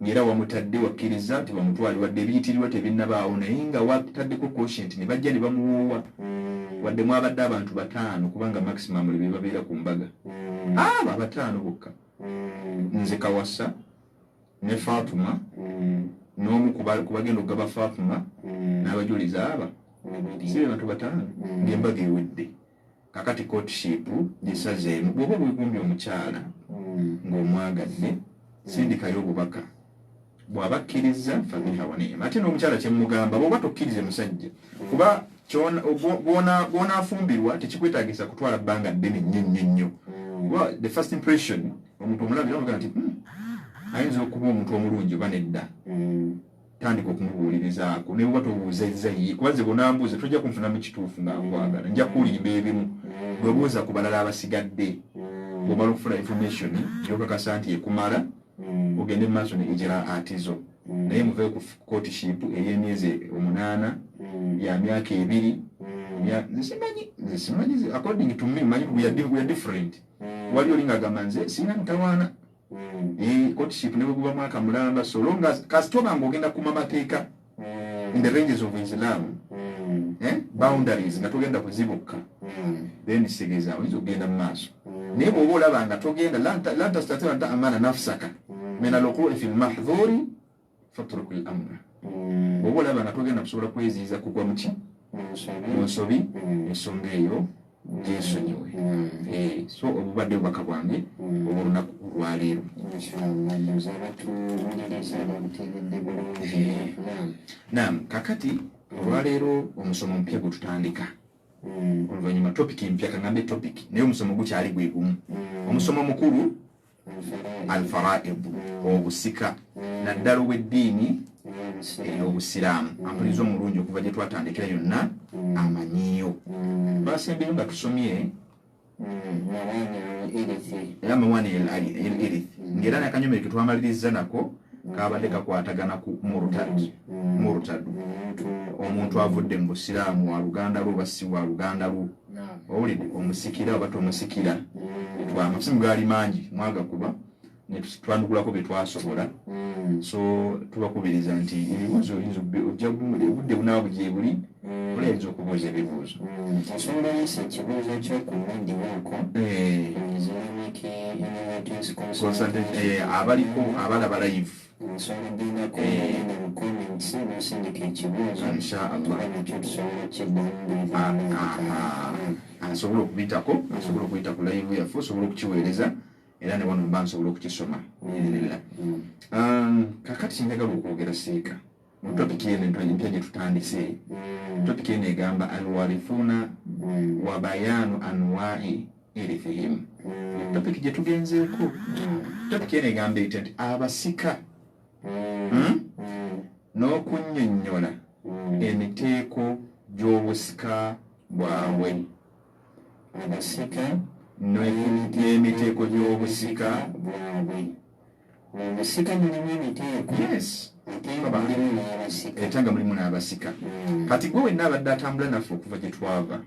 ng'era wamutadde wakkiriza nti bamutwale, wadde ebiyitirirwa tebinnabaawo, naye nga wataddeko quotient ne bajja ne bamuwoowa, wadde mwabadde abantu bataano, kubanga maximum lwe babeera ku mbaga abo abataano bokka, nze Kawasa ne Fatuma n'omu ku bagenda okugaba Fatuma n'abajulizi aba, si be bantu bataano, ng'embaga ewedde. Kakati courtship gisazeemu. Bw'oba bwegumbye omukyala ng'omwagadde, sindikayo obubaka. Bw'aba akkiriza, fabiha wanema. Ate n'omukyala kyemugamba, bw'oba tokkirize musajja, kuba gw'onaafumbirwa tekikwetaagisa kutwala bbanga ddene nnyo nnyo nnyo, kuba the first impression omuntu omulabira omugaa nti, ayinza okuba omuntu omulungi oba nedda." Tandika okumubuulirizaako, naye oba tobuuzezza ye, kuba nze bwonambuuza tojja kunfunamu kituufu nga nkwagala, nja kulimba ebimu. Bwebuuza ku balala abasigadde, bwomala okufuna information gyokakasa nti ekumala, ogende mu maaso ne ijraati zo. Naye muve ku courtship ey'emyezi 8, ya myaka 2. Nze simanyi, nze simanyi. According to me, manyi we are different. Wali oli ng'agamba nze sirina mutawaana. Eh, courtship ne bwe guba mwaka mulamba, so long as kasita oba ng'ogenda kuma mateeka in the ranges of Islam, eh, boundaries nga togenda kuzibukka, then kitegeeza oyinza okugenda mu maaso. Naye bw'oba olaba nga togenda, lan tastati an ta'mana nafsaka min alwuqui fi lmahdhuri, fatruk l amra. Bw'oba olaba nga togenda kusobola kweziyiza kugwa muki, mu nsobi, ensonga eyo gyesonyiwe. Eh, so obubadde bubaka bwange obwolunaku olwaleero. Inshallah, ndowooza abatuwuliriza babutegedde bulungi. Naam, kakati Olwaleero omusomo mupya gwe tutandika. Oluvannyuma topiki mpya, kaŋambe topiki, naye omusomo gukyali gwe gumu. Omusomo mukulu alfaraid, obusika, naddala obw'eddiini ey'Obusiraamu. Ampuliza omulungi, okuva gye twatandikira yonna amanyiyo. Twasembeyo nga tusomye era mawani el irith, ng'era nakanyomero ke twamaliriza nako kabadde kakwatagana ku murtad. Murtadu, omuntu avudde mu Busiraamu, wa luganda lwo oba si wa luganda lwo? Owulidde, omusikira oba tomusikira? Amasimu gaali mangi, mwagakuba twanugulako bye twasobola. So tubakubiriza nti ebibuuzo oyinza ojja obudde bunaaba bugyebuli, olayinza okubuuza ebibuuzo. Osobola oyisa ekibuuzo kyokumuddiwaako Islamic Inheritance. Abaliko abalaba live. Osobola ogendako ogenda mu comments nosindika ekibuuzo. Inshallah. Tuba nakyo tusobola okiddamu. Asobola okubitako, asobola okuyita ku live yaffe, osobola okukiweereza era ne wano mba nsobola okukisoma biidhinillah. Kakati kyenjagala okwogera siika mu topiki eno empya gye tutandise, topiki eno egamba alwarithuna wa bayanu anwai irithihim. Topiki gye tugenzeeko, topiki eno egamba etya? Nti abasika, N'okunnyonnyola emiteeko gy'obusika bwabwe. Abasika n'emiteeko gy'obusika bwabwe. Mu busika mulimu emiteeko. Yes. Ate nga mulimu n'abasika. Ate nga mulimu n'abasika. Kati gwe wenna abadde atambula naffe okuva gye twava,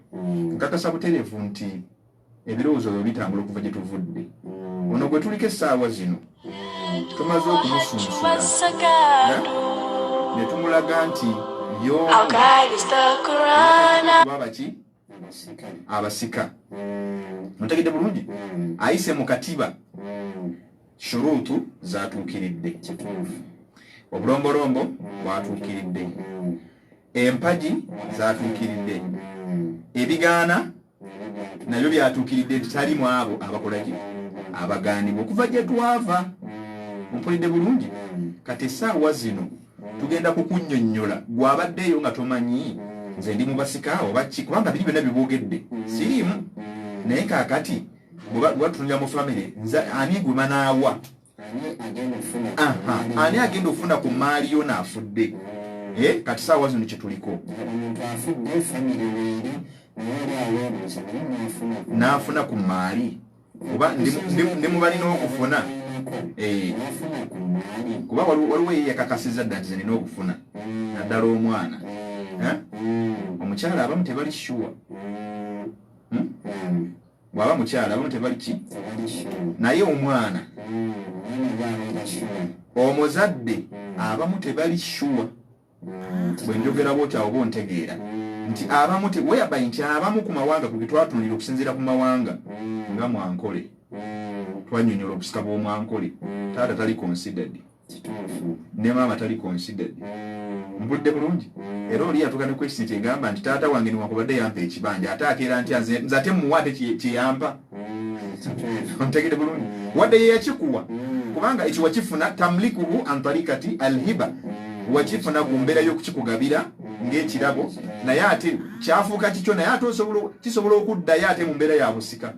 nkakasa butereevu nti ebirowoozo byo bitambula okuva gye tuvudde. Ono gwe tuliko essaawa zino tumaze okumusunsula ne tumulaga nti yokuba baki abasika. Mutegedde bulungi, ayise mu katiba, shuruutu zatuukiridde, obulombolombo bwatuukiridde, empagi zatuukiridde, ebigaana nabyo byatuukiridde, nti tali mu abo abakolaki, abagaanibwa okuva gye twava. Ompulidde bulungi? Kati essaawa zino tugenda kukunnyonnyola gwabaddeeyo nga tomanyi nze ndi mubasika oba ki, kubanga biri byonna bibwogedde siriimu. Naye kaakati bwe batutunulira mu famire, nze ani gwe banaawa? Ani agenda okufuna ku maali yo naafudde? Eh, kati saawa zino kyetuliko. Omuntu afudde, famire weeri, naye oli aweebuuza naye naafuna. Naafuna ku maali oba ndi mu balina okufuna? Eh. Nafuna ku maali. Kuba waliwo ye yakakasiza dda nti ze nina okufuna, naddala omwana. Eh? Omukyala abamu tebali sure. Hmm? Bw'aba mukyala abamu tebali ki? Tebali sure. Naye omwana, Omwana gwabeera sure. Omuzadde abamu tebali sure. Bwe njogera bwoti awo oba ontegeera nti abamu whereby nti abamu ku mawanga ku getwatunulira, okusinziira ku mawanga nga Mwankole, twanyonyola obusika bw'Omwankole, taata tali considered. Ne maama tali considered. Mpulidde bulungi? Era oli yatuuka ne question kyegamba nti taata wange newankubadde yampa ekibanja, ate akeera ntya nze ate muwa ate kyeyampa? Ontegedde bulungi? Wadde ye yakikuwa, kubanga ekyo wakifuna tamlikuhu an tarikati alhiba, wakifuna ku mbeera y'okukikugabira ng'ekirabo, naye ate kyafuuka kikyo, naye ate kisobola okuddayo ate mu mbeera ya busika.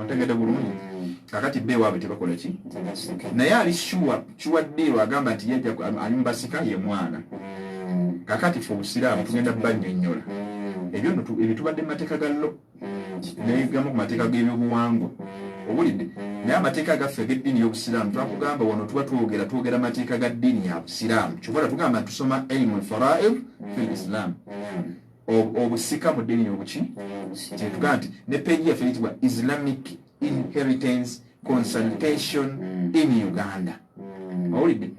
Ontegedde bulungi? Kakati be waabwe tebakola ki, naye ali sure kiwaddeerwa agamba nti yajja ali mubasika ye mwana. Kakati fe Obusiraamu tugenda bannyonnyola ebyo nno ebyo tubadde mu mateeka ga law negamu ku mateeka g'ebyobuwangwa, owulidde? Naye amateeka gaffe ag'eddiini y'Obusiraamu, twakugamba wano tuba twogera mateeka ga ddiini ya Busiraamu. Kyova tugamba nti tusoma ilmu lfaraid fi lislam, obusika mu ddiini y'obuki. Kyetugamba nti ne page yaffe eyitibwa Islamic Inheritance Consultation in Uganda, owulidde?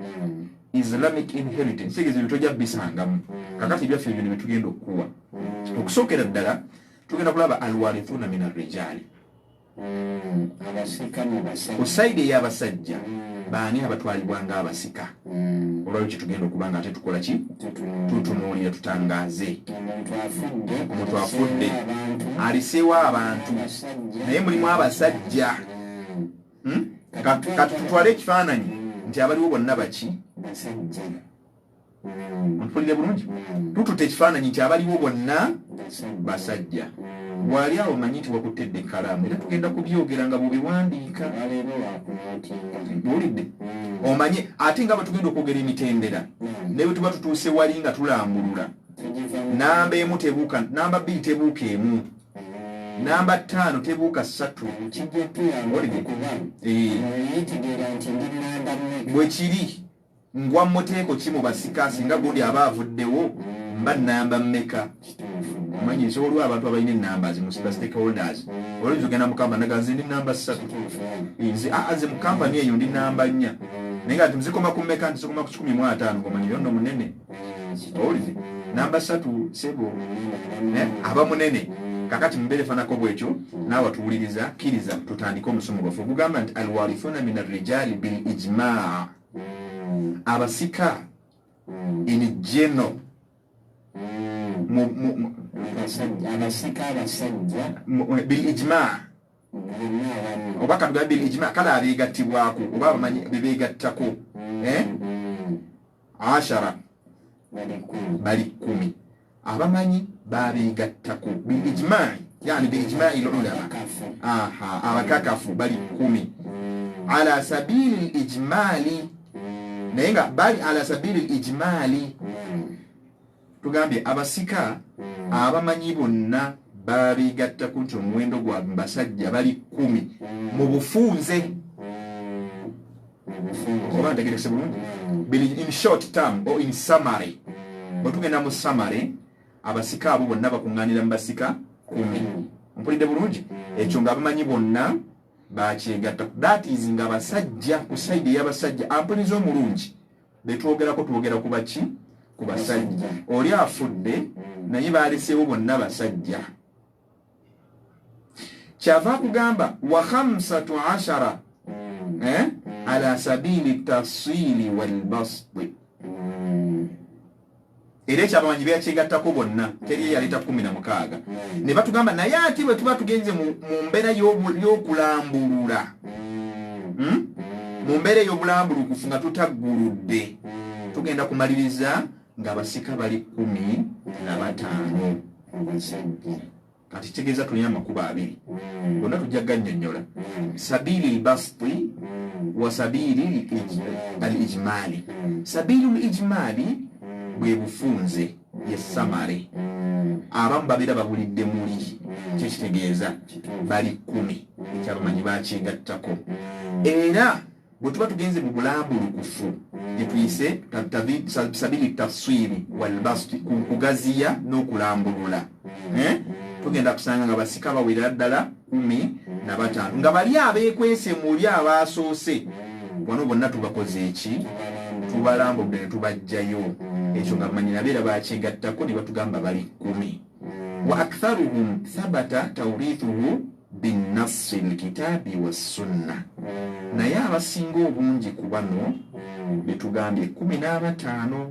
Islamic inheritance tegeeza ebyo tojja bisangamu. Kakati ebyaffe ebyo ne tugenda okukuwa, okusookera ddala tugenda kulaba alwarithuna min arrijaali. Abasika mu basajja. Ku side ey'abasajja, baani abatwalibwa ng'abasika? Olwalwo kyetugenda okuba nga ate tukola ki, tutunuulira, tutangaaze. Omuntu afudde. Omuntu afudde. Abantu. Aliseewo abantu. Abasajja. Naye mulimu abasajja. Kati tutwale ekifaananyi nti abaliwo bonna baki? Basajja. Mpulire bulungi, tututte ekifaananyi nti abaliwo bonna basajja. Bwali awo manyi nti wakuttedde ekkalaamu, era tugenda kubyogera nga bw'obiwandiika. Owulidde? Omanye ate nga bwe tugenda okwogera emitendera, ne bwe tuba tutuuse wali nga tulambulula, namba emu tebuuka namba bbiri, tebuuka emu, namba ttaano tebuuka ssatu. Bwe kiri ngwa muteeko ki mu basika, singa gundi aba avuddewo mba namba mmeka? Omanyi nsobola olwa abantu abalina enamba zimu, ba stakeholders. Oluyinza ogenda mu kampani naga nze ndi namba ssatu, nze aa nze mu kampani eyo ndi namba nnya, naye nga nti muzikoma ku mmeka? Nti zikoma ku 150, ng'omanyi yo nno munene. Owulidde? Namba ssatu sebo aba munene. Kakati mubeere fanako bwekyo naawe tuwuliriza, kkiriza tutandike omusomo gwaffe ogugamba nti alwarithuna min arrijali bil ijmaa, abasika in general. Abasika abasajja. Bil ijmaa oba katugambe bil ijmaa, kale abeegattibwako oba abamanyi bebeegattako, eh? Ashara bali 10, abamanyi babeegattako bil ijmaai, yani bil ijmaai lulama, aha, abakakafu bali 10 ala sabili lijmali, naye nga bali ala sabili lijmali. Tugambye abasika abamanyi bonna babeegattako nti omuwendo gwabwe basajja bali 10 mu bufunze, oba ntegerekese bulungi? In short term or in summary, bwe tugenda mu summary, abasika abo bonna bakuŋŋaanira mu basika 10. Mpulidde bulungi? Ekyo nga abamanyi bonna bakyegatta, that is nga basajja, ku side ey'abasajja. Ampuliza omulungi, betwogerako twogera ku baki? Ku basajja. Oli afudde naye baleseewo bonna basajja. Kyava akugamba wa khamsatu ashara, eh? Ala sabili tafsili walbasti. Era ekyabamanyi byakyegattako bonna, teri eyaleeta 16. Ne batugamba naye ate bwe tuba tugenze mu mbeera y'okulambulula, Mu mbeera ey'obulambulukufu nga tutagguludde, tugenda kumaliriza ng'abasika bali 15. Kati kitegeeza tulina amakubo abiri, gonna tujja gannyonnyola, sabiili lbasti wa sabiili al ijmaali. Sabiilu lijmaali bwe bufunze, ye summary. Abamu babeera babulidde muli, kyekitegeeza bali 10, ekyabamanyi bakyegattako. Era bwe tuba tugenze mu bulambulukufu gyetuyise sabili tafsiri walbasti, ku kugaziya n'okulambulula, eh? Tugenda kusanga nga basika bawerera ddala 15, nga bali abeekwese muli abaasoose wano bonna tubakoze eki? Tubalambudde ne tubajjayo. Ekyo nga bamanyi nabeera bakyegattako ne batugamba bali 10. Wa aktharuhum thabata tawrithuhu binnassi lkitaabi wassunna, naye abasinga obungi ku bano betugambye 15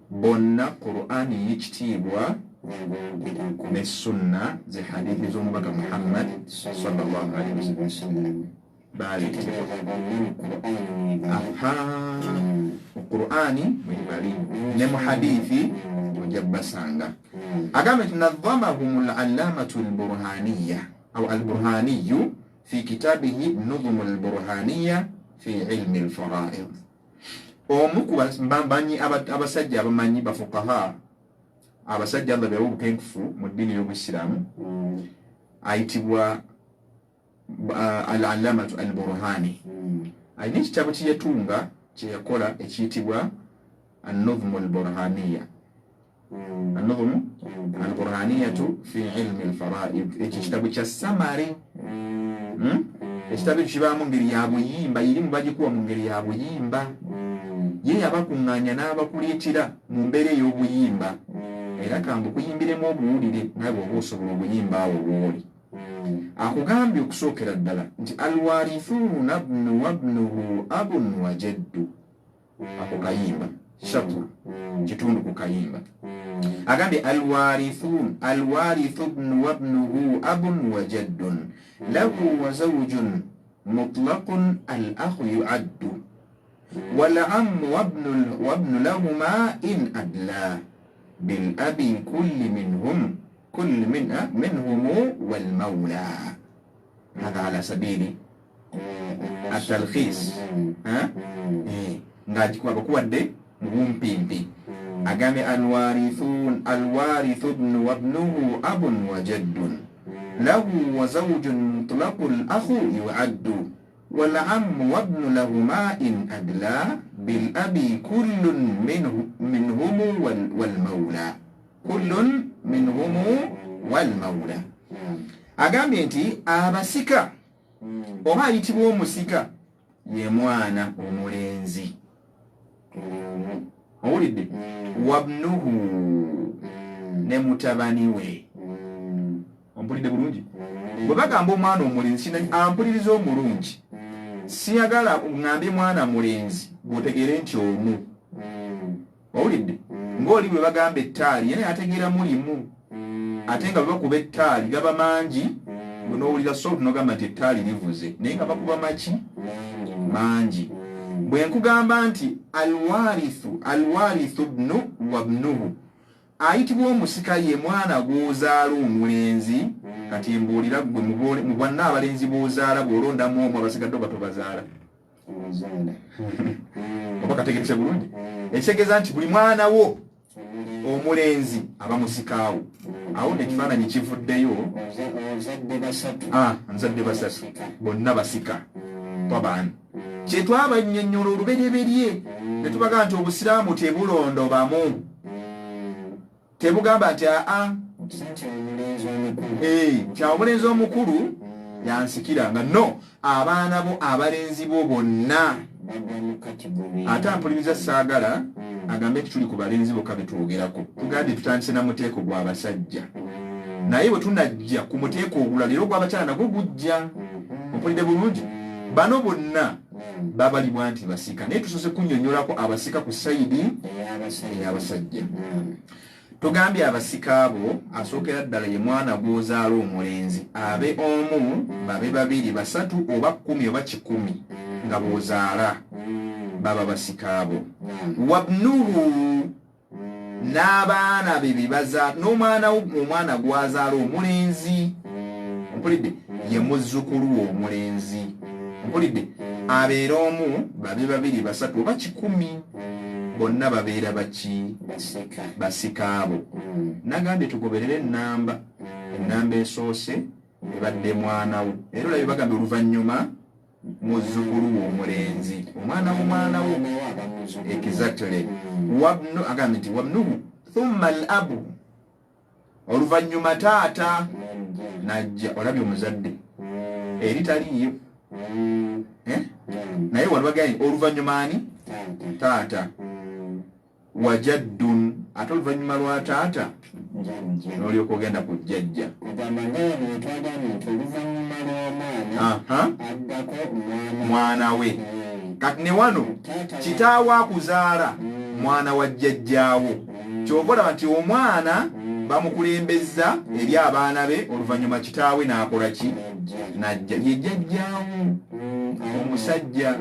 bonna Qur'ani y'ekitiibwa ne sunna ze hadithi z'omubaka Muhammad sallallahu alaihi wasallam baleetebwa. Aha, mu Qur'ani mwebali ne mu hadithi ojja basanga. Agambe nti nadhamahum lallamatu lburhaniya au alburhaniyu fi kitabihi nudhumu lburhaniya fi ilmi lfaraid. Omu ku bamanyi abasajja abamanyi bafuqaha, abasajja Allah bewa obukenkufu mu ddiini y'Obusiraamu, ayitibwa al-allamatu al-Burhani, alina ekitabo kyeyatunga, kyeyakola, ekiyitibwa an-nudhmu al-burhaniya, an-nudhmu al-burhaniyatu fi ilmi al-faraid. Ekyo ekitabo kya summary. Ekitabo ekyo kibaamu ngeri ya buyimba, irimu bagikuwa mu ngeri ya buyimba. Ye yabakuŋŋaanya n'abakuleetera mu mbeera ey'obuyimba. Era kambu kuyimbiremu obuwulire nawe bw'oba osobola obuyimba awo bw'oli. Akugambye okusookera ddala nti alwarithuuna bnu wabnuhu abun wa jaddu. Ako kayimba shatru, kitundu ku kayimba. Agambye alwarithun, alwarithu bnu wabnuhu abun wa jaddun lahu wa zawjun mutlaqun al akhu yuaddu. Wal-ammu wabnu lahuma in adla bil abi kulli minhum kulli minhum wal mawla. Hadha ala sabili atalkhis, ng'abakuwadde mu bumpimpi. Agambye alwarithu bnu wabnuhu abun wa jaddun lahu wa zawjun mutlaqul akhu yu'addu wal ammu wabnu lahuma in adla bil abi kullun minhum wal mawla, kullun minhum wal mawla. Agambye nti abasika oba ayitibwa omusika ye mwana omulenzi, owulidde, wabnuhu ne mutabani we. Ompulidde bulungi? Bwe bagamba omwana omulenzi, ampuliriza omulungi, siyagala ŋŋambye mwana mulenzi bw'otegeere nti omu, owulidde, ng'oli bwe bagamba ettaali yena yategeera mulimu, ate nga bwe bakuba ettaali gaba mangi, bwe n'owulira salt n'ogamba nti ettaali livuze, naye nga bakuba maki mangi. Bwe nkugamba nti alwarithu bnu wabnuhu, ayitibwa omusika ye mwana gw'ozaala omulenzi. Kati mbuulira ggwe, mu bwanna abalenzi b'ozaala bw'olondamu omu, abasigadde oba tobazaala? Oba kategerese bulungi? Ekitegeeza nti buli mwana wo omulenzi aba musikaawo. Awo nekifaananyi kivuddeyo, nzadde basatu bonna basika. Taban kyetwabannyonnyola olubereberye ne tubagamba nti obusiraamu tebulondobamu, tebugamba nti aa kya omulenzi omukulu yansikira nga no abaana bo abalenzi bo bonna. Ate ampuliriza saagala agambe nti tuli ku balenzi bokka betwogerako. Tugambye tutandise na muteeko gw'abasajja, naye bwe tunajja ku muteeko ogulala era ogw'abakyala nagwo gujja. Ompulidde bulungi? Bano bonna babalibwa nti basika, naye tusoose kunnyonnyolako abasika ku sayidi ey'abasajja. Tugambye abasika abo asookera ddala ye mwana gw'ozaala omulenzi, abe omu, babe babiri, basatu oba 10 oba 100 nga bw'ozaala, baba basika abo. Wabnuhu n'abaana be bebaza n'omwana omwana gw'azaala omulenzi, ompulidde, ye muzzukulu we omulenzi, ompulidde, abeera omu, babe babiri, basatu oba 100, bonna babeera baki? Basika abo. Nagambye tugoberere ennamba, ennamba esoose ebadde mwana wo, era olabye bagambye oluvannyuma muzzukulu wo omulenzi, omwana w'omwana wo, exactly. Wabnu, agambye nti wabnuhu thumma al-abu, oluvannyuma taata najja. Olabye omuzadde eri taliiyo, naye wano bagambye oluvannyuma ani? Taata. Wajaddun, ate oluvannyuma lwa taata n'olyoka ogenda ku jjajja. Mwana we. Kati ne wano kitaawo akuzaala mwana wa jjajjaawo, kyova olaba nti omwana bamukulembeza eri abaana be, oluvannyuma kitaawe n'akola ki? Najja, ye jjajjaawo omusajja.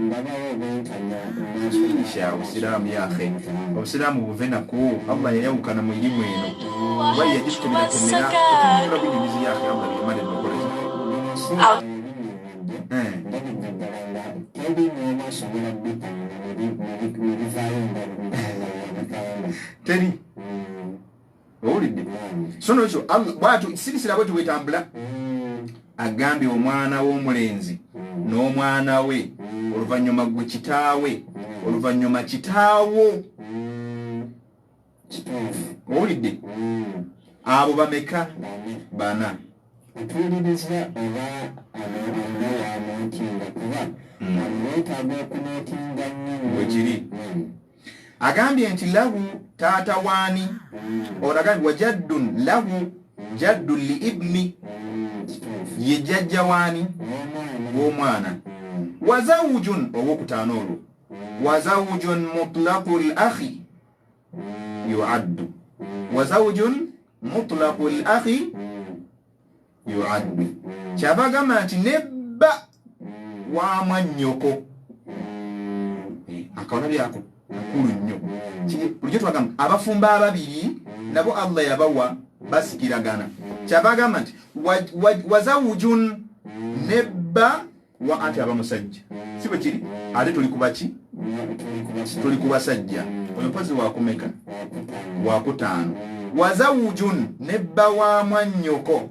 Isha obusiraamu yahe, obusiraamu buve nako. Allah yayawukana mu irimu eno oba yagitutemeratemera otunyonyola bunyumizi yahe Allah byamala enokoleza. Teri owulidde? So nolwekyo bwatyo sirisira bwetyo bwetambula. Agambye omwana w'omulenzi n'omwana we, oluvannyuma gwe kitaawe, oluvannyuma kitaawo. Owulidde? Abo bameka? Bana. Otuwuliriza oba alina wanotinga, kuba weetaaga okunotinga nnyo. Bwekiri. Agambye nti lahu taata waani ono, agambye wajaddun lahu jaddun li ibni, ye jjajja waani? W'omwana. Wazawujun, owokutaano olwo, wazawujun mutlaqu l akhi yuaddu, wazawujun mutlaqu l akhi yuaddu. Kyava agamba nti nebba wa mwannyoko. Akawalabyako kakulu nnyo. Bulijjo twagamba abafumbo ababiri nabo Allah yabawa basikiragana. Kyava agamba nti wazawujun nebba wa anti aba musajja, si bwe kiri? Ate tuli kubaki? Tuli ku basajja. Oyo mpozi wakumeka? Wakutaano. Wazawujun nebba wa mwannyoko.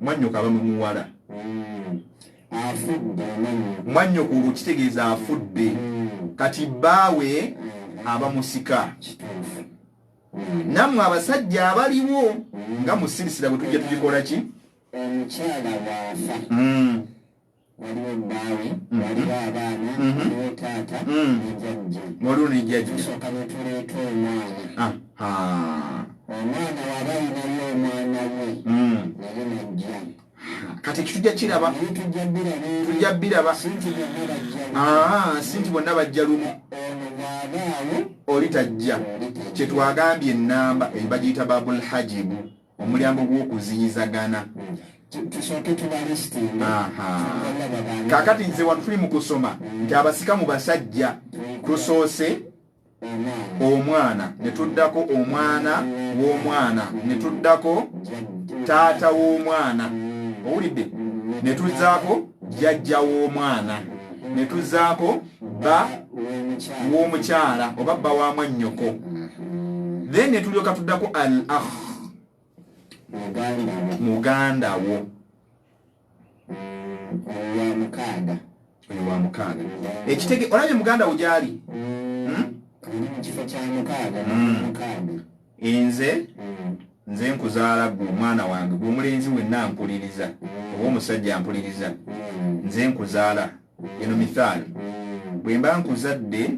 Mwannyoko aba muwala. Mwannyoko olwo kitegeeza afudde. Kati bbaawe aba musika. Nammwe abasajja abaliwo nga musirisira bwe tujja tugikola ki? Omukyala bw'afa, waliwo bbaawe, waliwo abaana, waliwo taata ne jjajja. Waliwo ne jjajja. Tusooka ne tuleeta omwana. Omwana waba alinayo omwana we naye najja. Kati ekyo tujja kiraba, tujja biraba. Si nti bonna bajja lumu, oli tajja. Kyetwagambye ennamba bagiyita babul hajibu, omulyango gw'okuziyizagana. Kakati nze wano tuli mu kusoma nti abasika mu basajja tusoose omwana, ne tuddako omwana w'omwana, ne tuddako taata w'omwana, owulidde, ne tuzzaako jjajja w'omwana, ne tuzzaako bba w'omukyala oba bba wa mwannyoko, then ne tulyoka tuddako al akh, muganda wo. Oyo wa mukaaga. Ekitege olabye muganda wo gyali nze nze nkuzaala gwe omwana wange, gwe omulenzi wenna mpuliriza oba omusajja mpuliriza, nze nkuzaala. Eno mithaali, bwe mba nkuzadde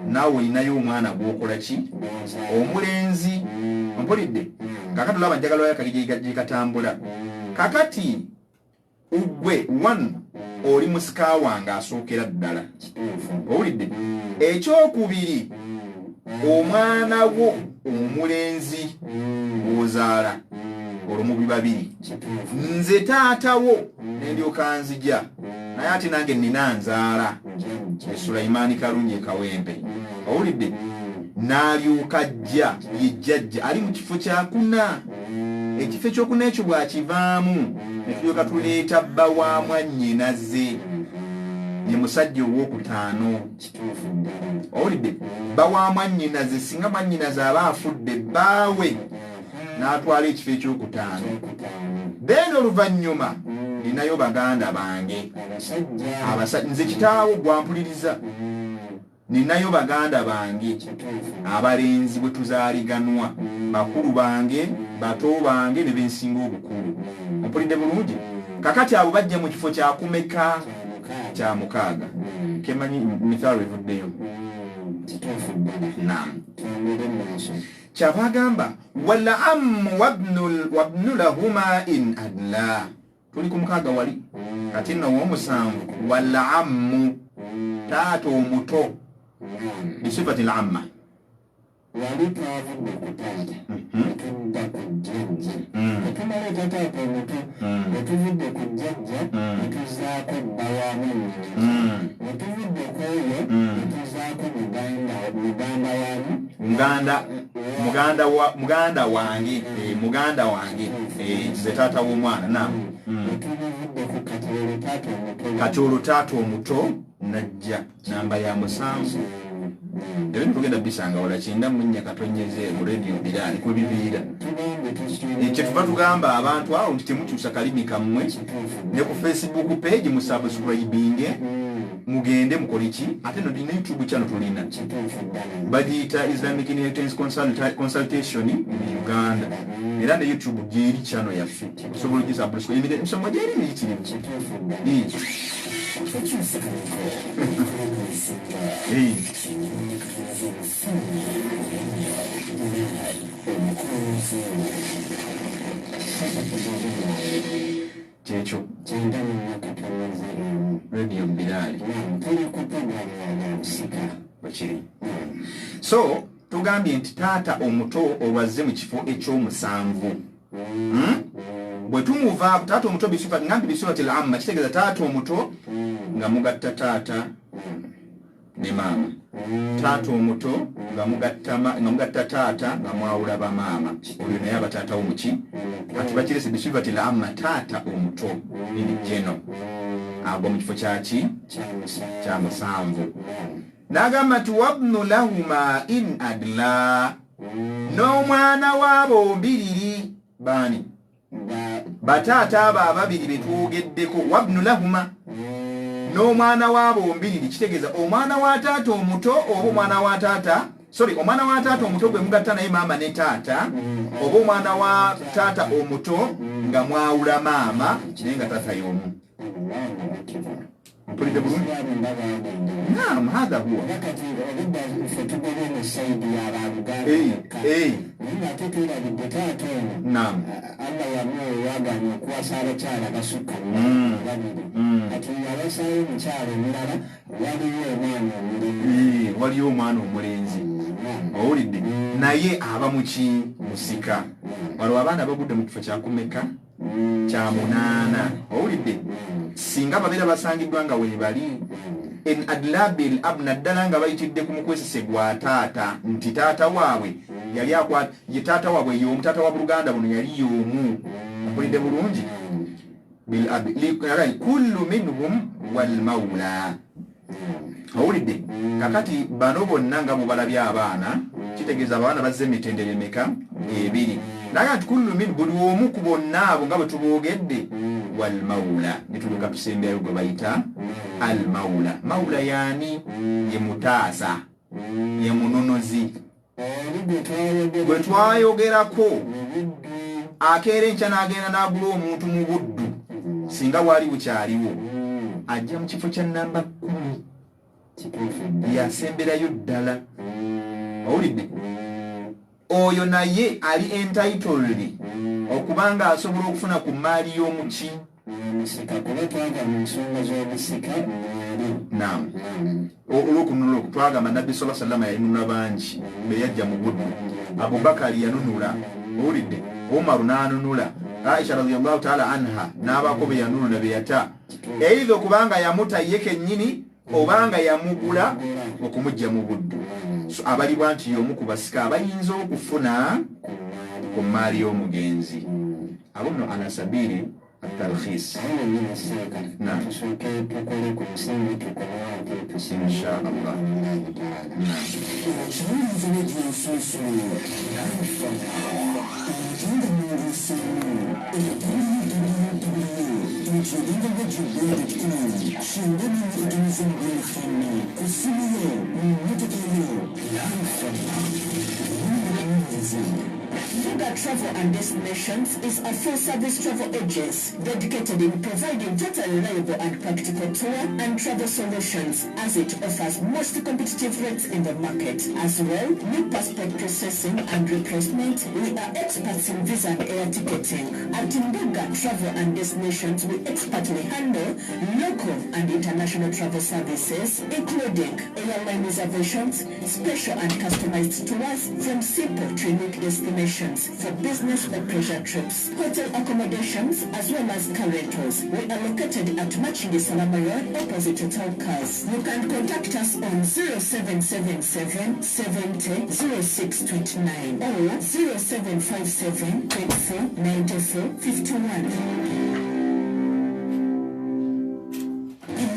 naawe olinayo omwana gw'okola ki? Omulenzi, ompulidde? Kakati olaba njagala oyo akali gye katambula. Kakati ugwe one oli musika wange asookera ddala, owulidde? Ekyokubiri, omwana wo omulenzi gw'ozaala, olwo mubi babiri, nze taata wo nendyoka nzija, naye ate nange nina nzaala Sulaimani Kalungi Kawempe, owulidde? N'alyoka ajja ye jjajja ali mu kifo kyakuna. Ekifo ekyokuna ekyo bw'akivaamu ne tulyoka tuleeta bba wa mwannyinaze, ye musajja owokutaano, owulidde? Bba wa mwannyinaze, singa mwannyinaze aba afudde, bbaawe n'atwala ekifo ekyokutaano. Then oluvannyuma ninayo baganda bange nze kitaawo gwampuliriza, ninayo baganda bange abalenzi bwe tuzaaliganwa, bakulu bange, bato bange ne bensinga obukulu, ompulidde bulungi? Kakati abo bajja mu kifo kyakumeka? Kya mukaaga. Kemanyi mithaalo evuddeyo. Naam, kyava agamba wal ammu wabnu lahuma in adla. Tuli ku mukaaga wali, kati nno owomusanvu wal ammu, taata omuto bisifati l amma. Wali twavudde ku taata, netudda ku jjajja, netumaleeta taata omuto, netuvudde ku jjajja netuzaako bba wa mwannyina, netuvudde ku oyo netuzaako muganda wamu. Muganda wange, muganda wange, nze taata w'omwana. Naam. Netubivudde ku kati olwo taata omuto. Kati olwo taata omuto najja namba ya musanvu. Ebintu tugenda bisanga wala 94 katonyeze mu Radio Bilal kwe bibiira. Kyetuva tugamba abantu awo nti temukyusa kalimi kammwe, ne ku Facebook page musubscribinge, mugende mukole ki, ate no ne YouTube channel tulina bagiyita Islamic Inheritance Consultation in Uganda, era ne YouTube gyeri channel yaffe, osobola ogisubscribe, emisomo gyeri miyitirivu. Kyekyo Radio Bilali bwekiri. So tugambye nti taata omuto olwazze mu kifo ekyomusanvu, Bwe tumuvaako taata omuto ngambye bisifati l amma, kitegeeza taata omuto nga mugatta taata. Ne maama, taata omuto nga mugatta taata nga mwawula bamaama, oyo naye aba taata wo muki. Kati bakirese bisifati la amma, taata omuto in general agwa mu kifo kyaki? Kya musanvu. N'agamba nti wabnu lahuma in adla, n'omwana wabombiriri baani? Bataata abo ababiri betwogeddeko. Wabnu lahuma, n'omwana wabombiriri, kitegeeza omwana wa taata omuto oba omwana wa taata, sorry, omwana wa taata omuto gwe mugatta naye maama ne taata, oba omwana wa taata omuto nga mwawula maama naye nga taata y'omu. Mpulidde bulungi? Naam, hadha huwa. Kati obudda ffe tugobye mu side y'abaluganda yokka, naye ng'ate twerabidde taata ono. Allah yamuwa wagaana okuwasa abakyala basukka babiri. Kati yawasaayo omukyala omulala, waliwo omwana omulenzi. Waliyo omwana omulenzi, owulidde? Naye aba muki? Musika. Waliwo abaana bagudde mu kifo kyakumeka? Kya munaana, owulidde? Singa babeera basangiddwa nga weebali, en adlabil ab, naddala nga bayitidde ku mukwesese gwa taata, nti taata waabwe yali akwata, ye taata waabwe y'omu, taata wa buluganda buno yali y'omu, mpulidde bulungi? Bil abi kullu minhum walmaula, owulidde? Kakati bano bonna nga bwebalabye abaana, kitegeeza abaana bazze emitendera emeka? Ebiri. Naye nti kullu min, buli omu ku bonna abo nga bwe tuboogedde, walmaula, netuluka tusemberayo gwe bayita almaula. Maula yaani ye mutaasa, ye mununuzi gwe twayogerako. Akeera enkya n'agenda n'agula omuntu mu buddu, singa bwali bukyaliwo, ajja mu kifo kya namba 10, yasemberayo ddala, owulidde? Oyo naye ali entitled okubanga asobola okufuna ku maali y'omuki? Omusika, kuba twava mu nsonga z'obusika mwali. Naam, olwokununula okwo twagamba Nabbi sala sallama yalinunula bangi beyajja mu buddu. Abubakari yanunula, owulidde? Umaru n'anunula, Aisha radiallahu taala anha n'abaako be yanunula beyata, eitha okubanga yamuta ye kennyini obanga yamugula okumujja mu buddu. So abalibwa nti y'omu ku basika abayinza okufuna ku maali y'omugenzi. Abo nno ala sabiri atalkhis. Awo wennyini seeka Naam. tusooke tukole ku musingi, tukomewo ate tusibe. Insha Allah. Billahi taala. Okiwuliza negyensuusu alfa uganda nongoseemu www.ugandaradioboard.com singa nongotumiza mugwefano ku ssimu yo mu mmotoka yo alfa. Buga Travel and Destinations is a full-service travel agency dedicated in providing totally reliable and practical tour and travel solutions, as it offers most competitive rates in the market. As well, new passport processing and replacement. We are experts in visa and air ticketing. At Mbuga Travel and Destinations, we expertly handle local and international travel services, including airline reservations, special and customized tours from simple to unique destinations for business or pleasure trips, hotel accommodations, as well as car rentals. We are located at Machingi Salama Road, opposite Total Cars. You can contact us on 0777 70 0629 or 0757 24 94 51.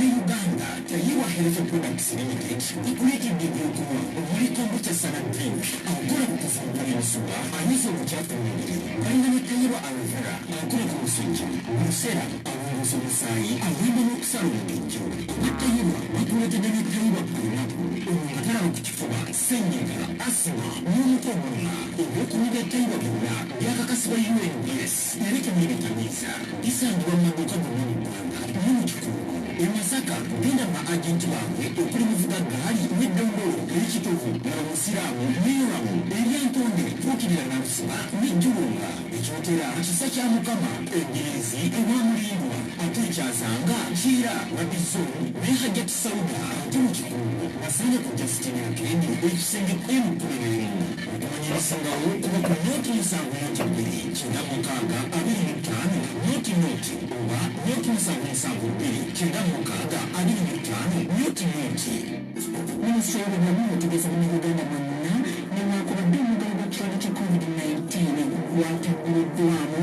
Uganda Tayiwa Health Products Limited ikuleetedde ebyokunywa omuli kombucha salad drink akola ku kuvumbula emisuwa, ayiza obukyafu mu mubiri. Balina ne Tayiwa aloe vera akola ku musujja, musera alongoosa omusaayi, ayamba n'okusala omubejjo. Aba Tayiwa bakuleetedde ne Tayiwa pineapple, ono nga talaba ku kifuba, ssenyiga, asima n'omutwe omulala. Ebyokunywa bya Tayiwa byonna byakakasibwa UNBS era temuli bitamiiza. Bisangibwa mu maduuka gonna mu ggwanga ne mu kikungu. E Masaka genda mu baagenti baabwe okuli Muvuga Gaali n'Eddondolo, Ekitovu laba Musiraamu n'Eramu, Eryantonde tuukirira Nalusiba n'Ejjulunga, Ekyotera Kisa kya Mukama, Embirizi ewa Mulindwa, ate Ekyazanga Kiira Rabizo ne Hajat Sauda. Ate mu Kikungu basange ku Justin Akendi, ekisenge M11. Okumanya ebisingawo kuba ku 070 296 25 00 oba 077 296 25 00. Minisitule y'ebyobulamu etegeeza Bannayuganda bonna newankubadde omuggalo gw'ekirwadde kya COVID-19 gwatagguliddwamu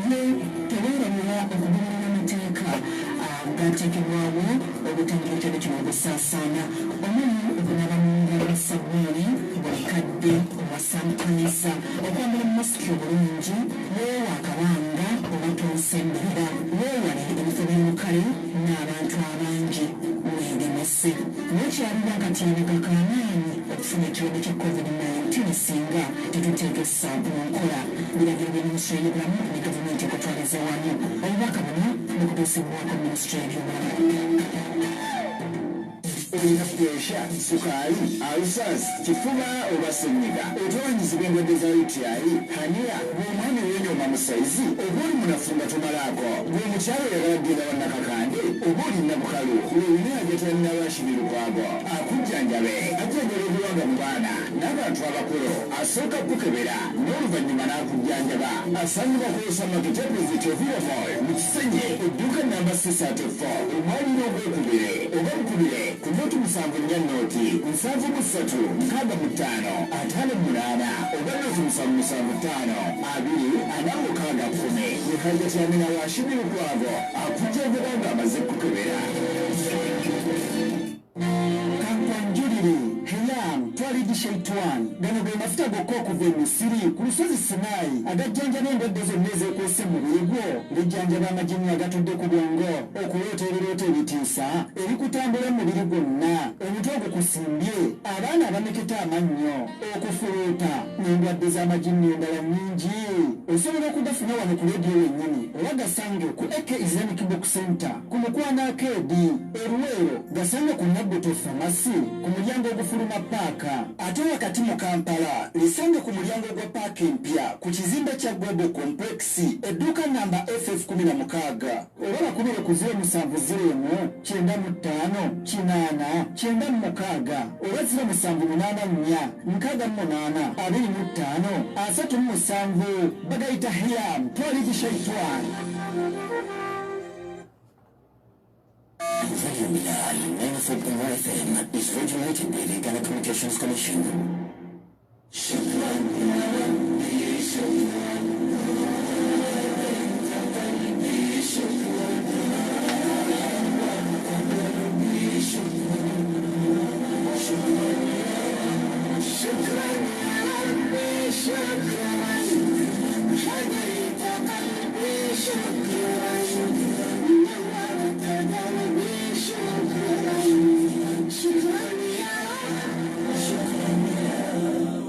naye teweerabira okugoberera amateeka agateekebwawo okutangira ekirwadde kino okusaasaana omuli okunaaba mu ngalo ne ssabbuuni buli kadde oba sanitizer, okwambala masiki obulungi, weewe akabanga oba tonsemberera, weewale ebifo by'olukale n'abantu abangi, weegemese. Wakyaliwo akatyabaga ka maanyi okufuna ekirwadde kya Covid-19 singa tetuteekesa mu nkola biragiro bya minisitule y'ebyobulamu ne gavumenti okutwaliza awamu. Obubaka buno bukutuusibwako minisitule y'ebyobulamu. Olina puresha, sukaali, alusaasi, kifuba oba ssenyiga? Otawanyizibwa endwadde za UTI, haniya? Gwe omwami weenyooma mu sayizi oba oli munafu nga tomalaako? Gwe omukyala oyagala kugenda wa Nakakande oba oli Nabukalu? Weewune Hajati Amina Rashid Lukwago akujjanjabe. Ajjanjaba ebiwanga mu baana n'abantu abakulu. Asooka kukukebera n'oluvannyuma n'akujjanjaba. Asangibwa ku Rosa Market opposite Oviro Mall mu Kisenyi, edduuka nnamba C34, omwaliiro ogwokubiri oba mukubire ku nooti 74 nooti 73 65 58 oba nooti 7 7 5 2 46 10. Ne Hajati Amina Rashid Lukwago akujjanjaba ng'amaze kukukebera. Kankwanjulire, Hiam, Twalid Shaitwan. Gano ge mafuta gokka okuva e Misiri ku lusozi Sinai agajjanjaba endwadde zonna ezeekwese mu mubiri gwo. Lijjanjaba amajinni agatudde ku bwongo, okuloota ebirooto ebitiisa, ebikutambula mu mubiri gwonna, omutwe ogukusimbye, abaana abameketa amannyo, okufuluuta n'endwadde z'amajinni endala nnyingi. Osobola okugafuna wano ku leediyo wennyini oba gasange ku AK Islamic Book Center ku Mukwano Akeedi e Luweero, gasange ku Nabbuto Pharmacy ku mulyango ogufuluma paaka. Ate wakati mu Kampala lisange ku mulyango gwa paaka empya ku kizimbe kya Global Complex edduuka nnamba FF 16 oba bakubire ku 070 195 80 96 oba 0784 68 25 37. Bagayita Hiam Twalidi Shaitwan. Radio Bilal 94.1 FM is regulated by the Uganda Communications Commission.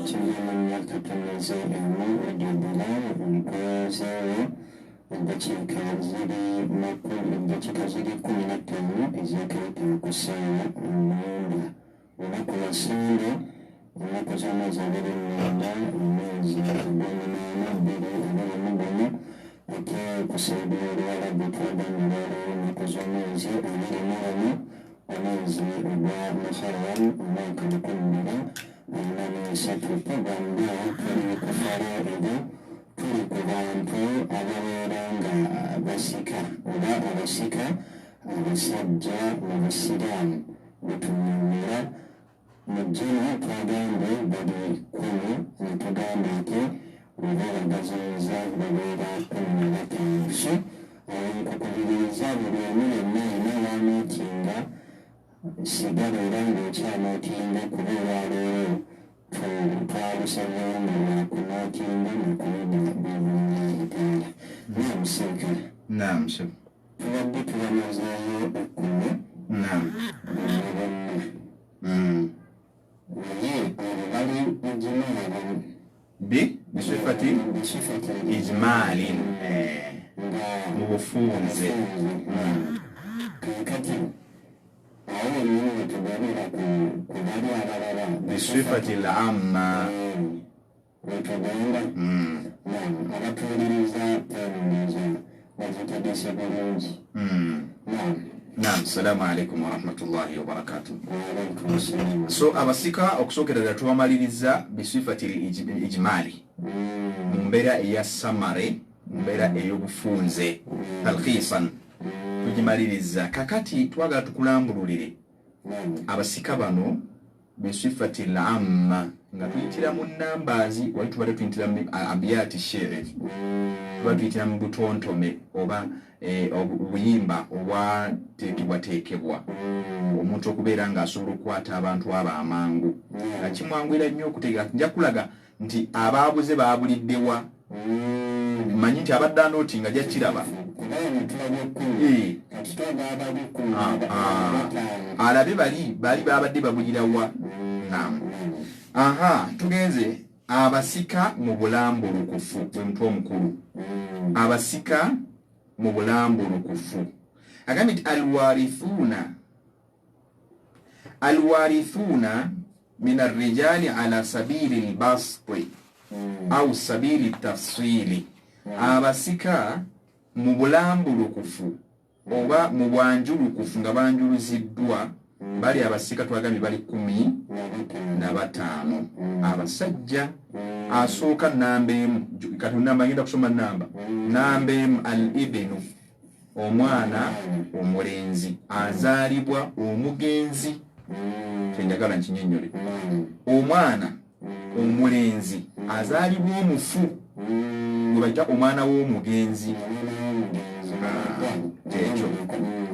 Kigenda mu myaka toneze emu Radio Bilal nkozeewo eddakiika ziri makumi eddakiika ziri 15 ezakayita ku ssaawa 9 olunaku lwa Ssande ennaku z'omwezi 29 omwezi ogw'omunaana 2021 ate ku saidi y'Oluwalabu twagambye olwaleero ennaku z'omwezi 21 omwezi ogwa Muharram omwaka 1443. Tugamba tuli ku faraidu, tuli ku bantu ababeera nga basika oba abasika abasajja mu Busiraamu bwetunyumira mu jjana. Twagambye bali 10 ne tugamba nti oba bagaziyiza babeera 15. So awo nkukubiririza buli omu yenna yenna wanootinga sigala era ng'okyanootinga kuba olwaleero twalusazeewo nga lwakunootinga nakuyiga biibullahi taala. Naam seekala. Naam sir. Tubadde tubamazeeyo ekkumi bonna bonna naye abo bali ijmaali bi bisifati bisifati ijmaalin nga mu bufunze. Kakati awo wennyini wetugabira ku bali abalala bisifati l-amma wetugenda. Naam, abatuwuliriza twewuliza bagitegese bulungi. Naam. Naam, assalamu alaikum warahmatullahi wabarakatuh. Waalaikum salaam. So abasika okusookera ddala tubamaliriza bisifati ijmaali mu mbeera eya summary, mu mbeera ey'obufunze, talkhisan, tugimaliriza. Kakati twagala tukulambululire Abasika bano bisifati lamma, nga tuyitira mu numbers, wali tubadde tuyitira mu abiyati shi'ri, tuba tuyitira mu butontome oba obuyimba obwateekebwateekebwa omuntu okubeera ng'asobola okukwata abantu abo amangu, nga kimwanguyira nnyo okutegeera. Nja kulaga nti abaabuze baabuliddewa, manyi nti abadde anooti nga jakiraba. Alabe bali babadde babulirawa. Naam, aha, tugenze. Abasika mu bulambulukufu bwe mutwe omukulu. Abasika mu bulambulukufu, agambye nti alwarithuuna min arrijali ala sabili lbasti au sabili tafsili. Abasika mu bulambulukufu oba mu bwanjulukufu, nga banjuluziddwa, bali abasika twagambye bali 15 abasajja. Asooka namba 1, kati namba ngenda kusoma namba 1, al ibinu, omwana omulenzi azaalibwa omugenzi. Kyenjagala nkinnyonnyole, omwana omulenzi azaalibwa omufu gwe bayita omwana w'omugenzi. Kyekyo.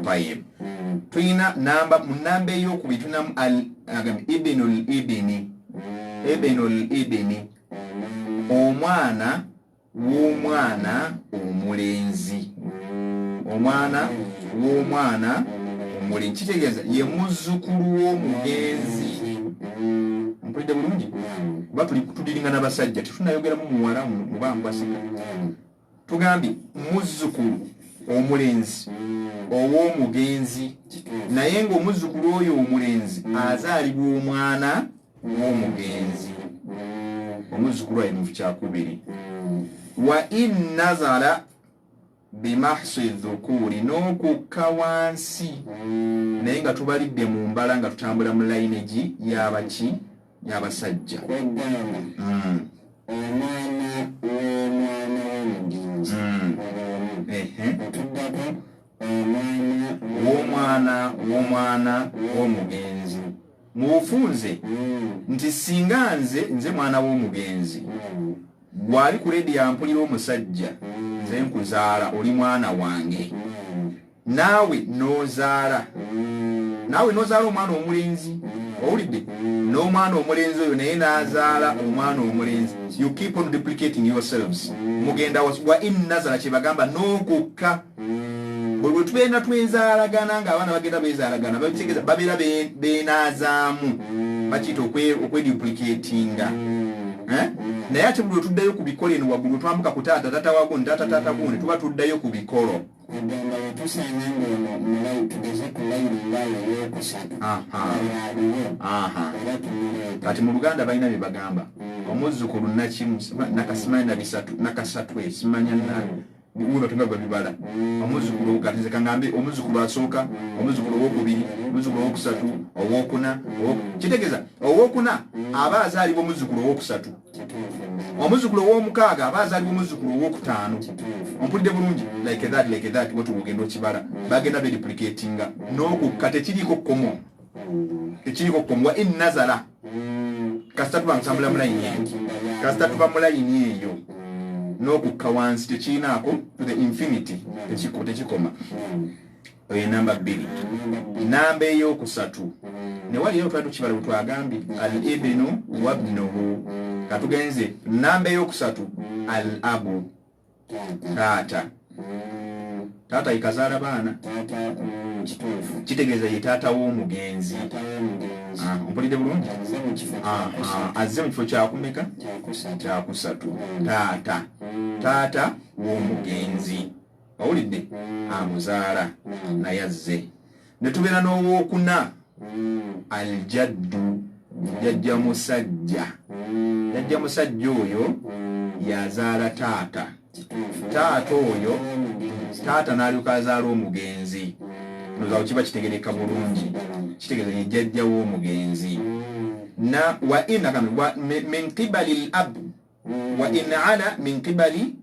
Tayib, tulina namba, mu namba eyokubiri tulinamu ibinu libini, ibinu libini, omwana w'omwana omulenzi, omwana w'omwana omulenzi, kitegeeza ye muzzukulu w'omugenzi. Mpulidde bulungi? Kuba tudiringa n'abasajja, tetunayogeramu muwala mubambwasika. Tugambye muzzukulu omulenzi ow'omugenzi, naye ng'omuzzukulu oyo omulenzi azaalibwa omwana w'omugenzi. Omuzzukulu ayi mu kyakubiri. Wa in nazala bimahsi dhukuri, n'okukka wansi, naye nga tubalidde mu mbala nga tutambula mu lineage y'abaki, y'abasajja. Kwegamba omwana w'omwana w'omugenzi omu, otuddako omwana w'omwana w'omwana w'omugenzi. Mu bufunze nti singa nze mwana w'omugenzi, gwali ku rediyo ampulira omusajja, nze nkuzaala, oli mwana wange, naawe n'ozaala, naawe n'ozaala omwana omulenzi, owulidde, n'omwana omulenzi oyo naye n'azaala omwana omulenzi. You keep on duplicating yourselves, mugenda wa in nazala, kyebagamba n'okukka. Bwe lwe tugenda twezaalagana, ng'abaana bagenda beezaalagana, bakitegeeza babeera beenaazaamu, bakiyita okweduplicatinga. Eh? Naye ate buli lwe tuddayo ku bikolo eno waggulu, twambuka ku taata, taata wa gundi, taata, taata gundi, tuba tuddayo ku bikolo. Kugamba wetusanga ngaono mulayi, tugeze ku layini ngaayo eyokusatu, yaliwo era tumuleeta. Kati mu Luganda balina bye bagamba, omuzzukulu nakimu, nakasimanya nabisatu, nakasatwe, simanya na webatunga babibala. Omuzzukulu, kati nze kaŋŋambe omuzzukulu asooka, omuzzukulu owokubiri, omuzzukulu owokusatu, owokuna. Kitegeeza owokuna aba azaalibwa omuzzukulu owokusatu, omuzzukulu owomukaaga aba azaalibwa omuzzukulu owokutaano. Ompulidde bulungi? Like that, like that, wetu ogenda okibala, bagenda beduplicatinga n'okukka tekiriiko kkomo, tekiriiko kkomo. Wa in nazala, kasita tuba ntambula mu layini eyo, kasita tuba mu layini eyo n'okukka wansi tekirinaako, to the infinity, tekikoma. Oyo namba 2. Namba eyokusatu, newali eyo twali tukibala bwe twagambye al ibinu wabnuhu. Katugenze namba eyokusatu, al abu, taata. Taata yekazaala baana. Taata, kituufu. Kitegeeza ye taata w'omugenzi. Taata w'omugenzi. Ah, ompulidde bulungi? Azze mu kifo Aha, kyakusatu. Azze mu kifo kyakumeka? Kyakusatu. Kyakusatu. Taata, taata w'omugenzi, owulidde, amuzaala, naye azze. Ne tubeera n'owokuna, aljaddu, jjajja musajja. Jjajja musajja oyo yazaala taata. Taata oyo, taata n'alyoka azaala omugenzi. Ndowooza kiba kitegereka bulungi. Kitegeeza ye jjajja w'omugenzi. Na wa in akambe, wa min qibali al-ab, wa in ala min qibali,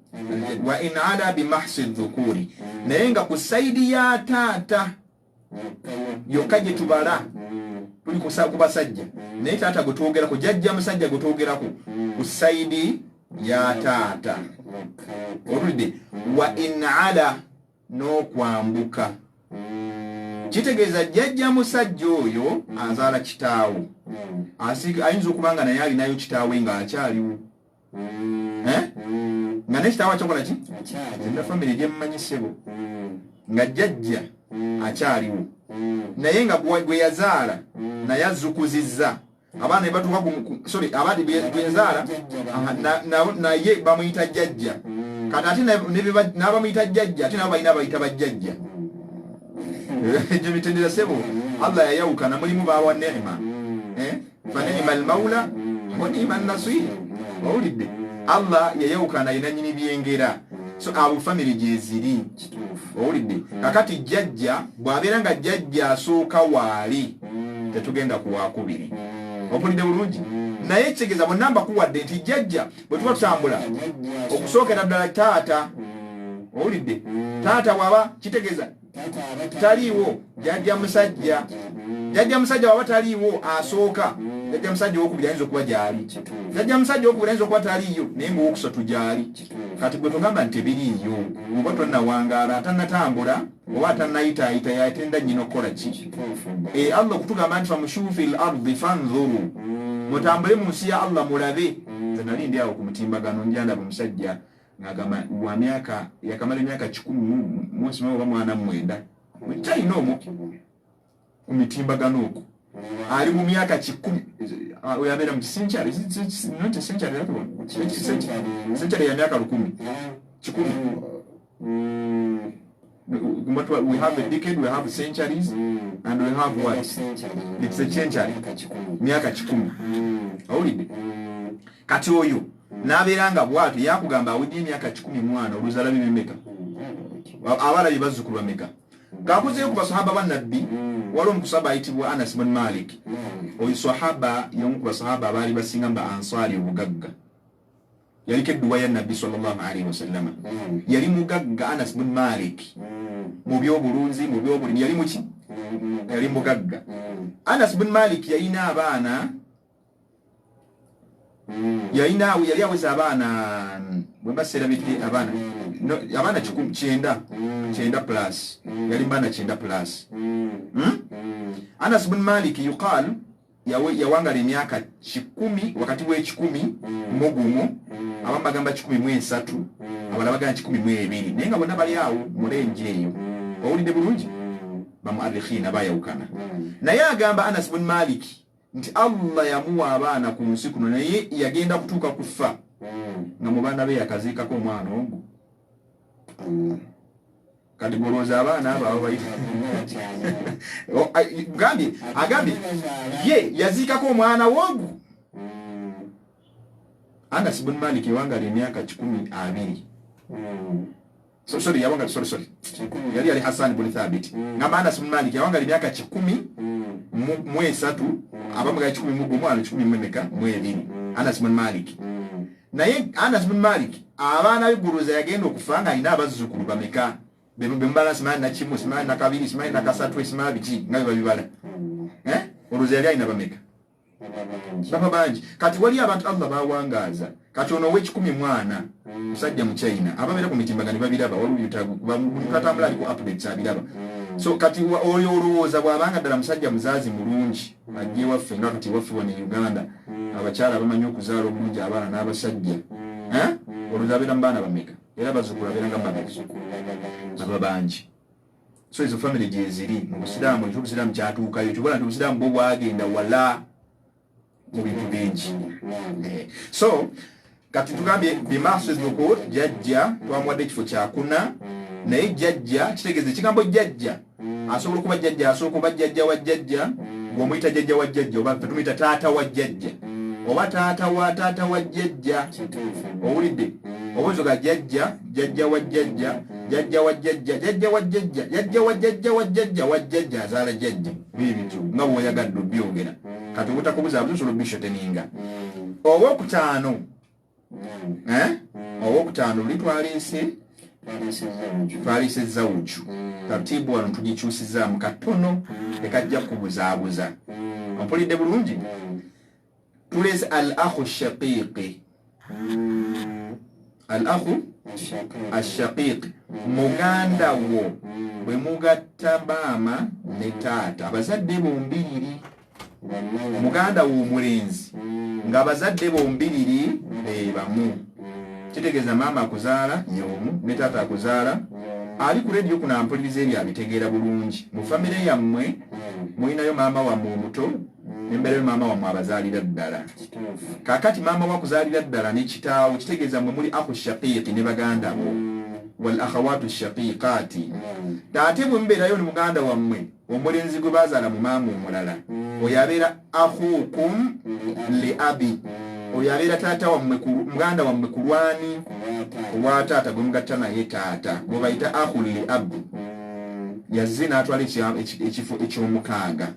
wa in ala bimahsi dhukuri, naye nga ku side ya taata yokka gye tubala. Tuli ku basajja, naye taata gwe twogerako, jjajja musajja gwe twogerako ku side ya taata. Olulidde wa in ala n'okwambuka, kitegeeza jjajja musajja oyo azaala kitaawo, ayinza okuba nga naye alinayo kitaawe ng'akyaliwo. Eh? Nga ne kitaawe akyakola ki? Zina famire gyemmanyi, ssebo, nga jjajja akyaliwo, naye nga gwe yazaala naye azzukuzizza abaana ne batuuka sorry, abaana gwe yazaala, aha, naye bamuyita jjajja. Kati ate n'abamuyita jjajja, ate nabo balina abayita bajjajja. Egyo mitendera, sebo, Allah yayawukana, mulimu bawa nema. Eh? Fa ni'ma almaula wa ni'ma nasir. Owulidde, Allah yayawukana, yenanyini byengera. So abo famire gyeziri. Owulidde? Kakati jjajja bw'abeera nga jjajja asooka waali, tetugenda ku wakubiri. Ompulidde bulungi? Naye kitegeeza bonna mbakuwadde nti jjajja bwe tuba tutambula okusookera ddala taata. Owulidde? Taata bw'aba kitegeeza taliiwo, jjajja musajja. Jjajja musajja bw'aba taliiwo asooka, jjajja musajja owokubiri ayinza okuba gyali. Jjajja musajja owokubiri ayinza okuba taliiyo, naye nga owokusatu gyali. Kati gwe togamba nti tebiriiyo, oba tonnawangaala, atannatambula oba atannayitaayita yatenda nnyina okukola ki? Eh, Allah okutugamba nti famshu fi l ardi fanzuru, mutambule mu nsi ya Allah mulabe. Nze nali ndi awo ku mutimbagano, njandaba omusajja ng'agamba wa myaka, yakamala emyaka 100 munsi oba mwana mwenda kyalina omwo ku mitimbagano okwo, ali mu myaka 100, oyo abeera mu century, not a century, that one century ya myaka 1000, 100. We have a decade, we have centuries, and we have what? It's a century. Myaka 100. Owulidde? Kati oyo n'abeera nga bw'atyo yakugamba awedde emyaka 100 mwana, oluzala bibimeka? Abalabye bazzukulu bameka? Kakuzeyo ku basahaba ba Nabbi, waliwo omukusaba ayitibwa Anas bun Malik. Oyo sahaba y'omu ku basahaba abaali basinga mu ba Ansaari obugagga. Yaliko edduwa ya Nabbi sallallahu alaihi wasallama. Yali mugagga Anas bun Malik mu byobulunzi, mu byobulimi, yali muki, yali mugagga. Anas bun Malik yalina abaana, yalina, yali aweza abaana, bwe mba seerabidde abaana, no, abaana 90, 90 plus, yali mbaana 90 plus. Anas bun Malik yuqal yawangala emyaka 100, wakati w'101, abamu bagamba 103, abalala bagamba 102, naye nga bonna bali awo mu range eyo. Owulidde bulungi? Bamuarikhiina bayawukana, naye agamba Anas bun Malik nti Allah yamuwa abaana ku nsi kuno, naye yagenda kutuuka kufa nga mu baana be yakaziikako omwana ogwo. Kati golowooza abaana abo abo bayita gambye, agambye ye yaziikako omwana w'ogwo. Anas bun Malik yawangala emyaka 120. So, sorry, yawangala, sorry, sorry, yali Hassan bun Thabit. Ngamba Anas bun Malik yawangala emyaka 103, abamu ga 101, ano 112, Anas bun Malik. Naye Anas bun Malik abaana biguluza yagenda okufa nga alina abazzukulu bameka? Bemubala simanyi nakimu, simanyi nakabiri, simanyi nakasatu, simanyi biki nga bebabibala. Eh? Olowooza yali alina bameka? Baba bangi. Kati wali abantu Allah bawangaaza. Kati ono ow'ekikumi mwana musajja mu China, ababeera ku mitimbagano babiraba, waliwo katambula aliko updates abiraba. So kati oyo olowooza bw'abanga ddala musajja muzaazi mulungi, ajja ewaffe, nga kati ewaffe wano e Uganda abakyala bamanyi okuzaala obulungi abaana n'abasajja. Eh? Olowooza abeera mu baana bameka? Era bazzukulu abeera nga bameka? Baba bangi. So ezo family gyeziri mu Busiraamu. Ekyo Obusiraamu kyatuukayo, kyobola nti Obusiraamu bwo bwagenda wala mu bintu bingi. Eh, so kati tugambye bimaaso dhukur, jjajja twamuwadde ekifo kyakuna, naye jjajja kitegeeza ekigambo jjajja asobola okuba jjajja asooka oba jjajja wa jjajja, ng'omuyita jjajja wa jjajja, oba ffe tumuyita taata wa jjajja oba taata wa taata wa jjajja. Owulidde? Obuyinza ga jjajja, jjajja wa jjajja, jjajja wa jjajja, jjajja wa jjajja, jjajja wa jjajja wa jjajja wa jjajja azaala jjajja, biri bityo nga bw'oyagadde obyogera. Kati obutakubuzaabuza osobola obishoteninga. Owokutaano, eh? Owokutaano luli twaleese zawuju. Taratibu wano tugikyusizaamu katono, tekajja kubuzaabuza. Ompulidde bulungi? Tuleese al akhu shaqiqi, al akhu ashaqiqi, muganda wo bwe mugatta maama ne taata, abazadde bombiriri, muganda wo omulenzi ng'abazadde bombiriri be bamu. Kitegeeza maama akuzaala y'omu ne taata akuzaala. Ali ku rediyo kuno ampuliriza ebyo abitegeera bulungi. Mu famire yammwe mulinayo maama wammwe omuto nembeerayo maama wammwe abazaalira ddala. Kaakati maama wakuzaalira ddala ne kitaawo, kitegeeza mmwe muli akhu shaqiiqi ne baganda bo, wal akhawaatu shaqiiqaati. Ate bwe mubeerayo ne muganda wammwe omulenzi gwe bazaala mu maama omulala, oyo abeera akhuukum li abi, oyo abeera taata wammwe, muganda wammwe ku lwani? Ku lwa taata gwe mugatta naye taata, gwe bayita akhu li abu. Yazze n'atwala ekifo eky'omukaaga,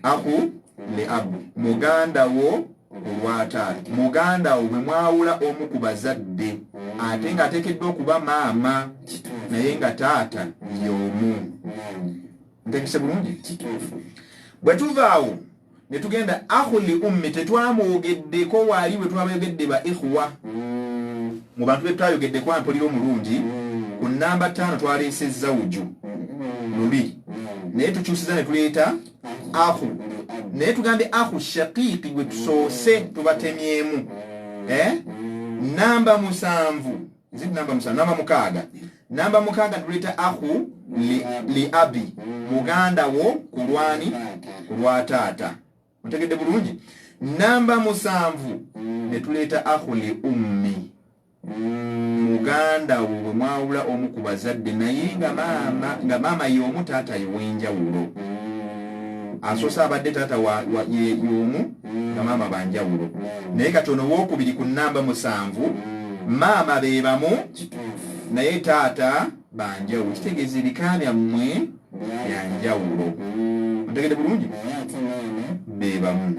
akhu li abu, muganda wo ku lwa taata, muganda wo bwe mwawula omu ku bazadde ate ng'ateekeddwa okuba maama naye nga taata y'omu. Ntegese bulungi? Bwe tuvaawo ne tugenda akhu li ummi, tetwamwogeddeko waali bwe twabayogedde ba ikhwa mu bantu be twayogeddeko. Ampulira omulungi, ku namba 5 twaleese zawuju luli, naye tukyusiza ne tuleeta akhu, naye tugambye akhu shaqiiqi gwe tusoose tubatemyemu. Namba 7, nzi namba 7, namba 6, namba 6 tuleeta akhu li abi, muganda wo ku lwani? Ku lwa taata. Otegedde bulungi? Namba 7 ne tuleeta akhu li ummi, muganda wo bwe mwawula omu ku bazadde naye nga maama y'omu, taata y'owenjawulo. Asoose abadde taata y'omu nga maama banjawulo, naye kati ono wookubiri ku namba 7, maama be bamu naye taata banjawulo. Kitegeeza ebika byammwe byanjawulo. Otegedde bulungi? Be bamu.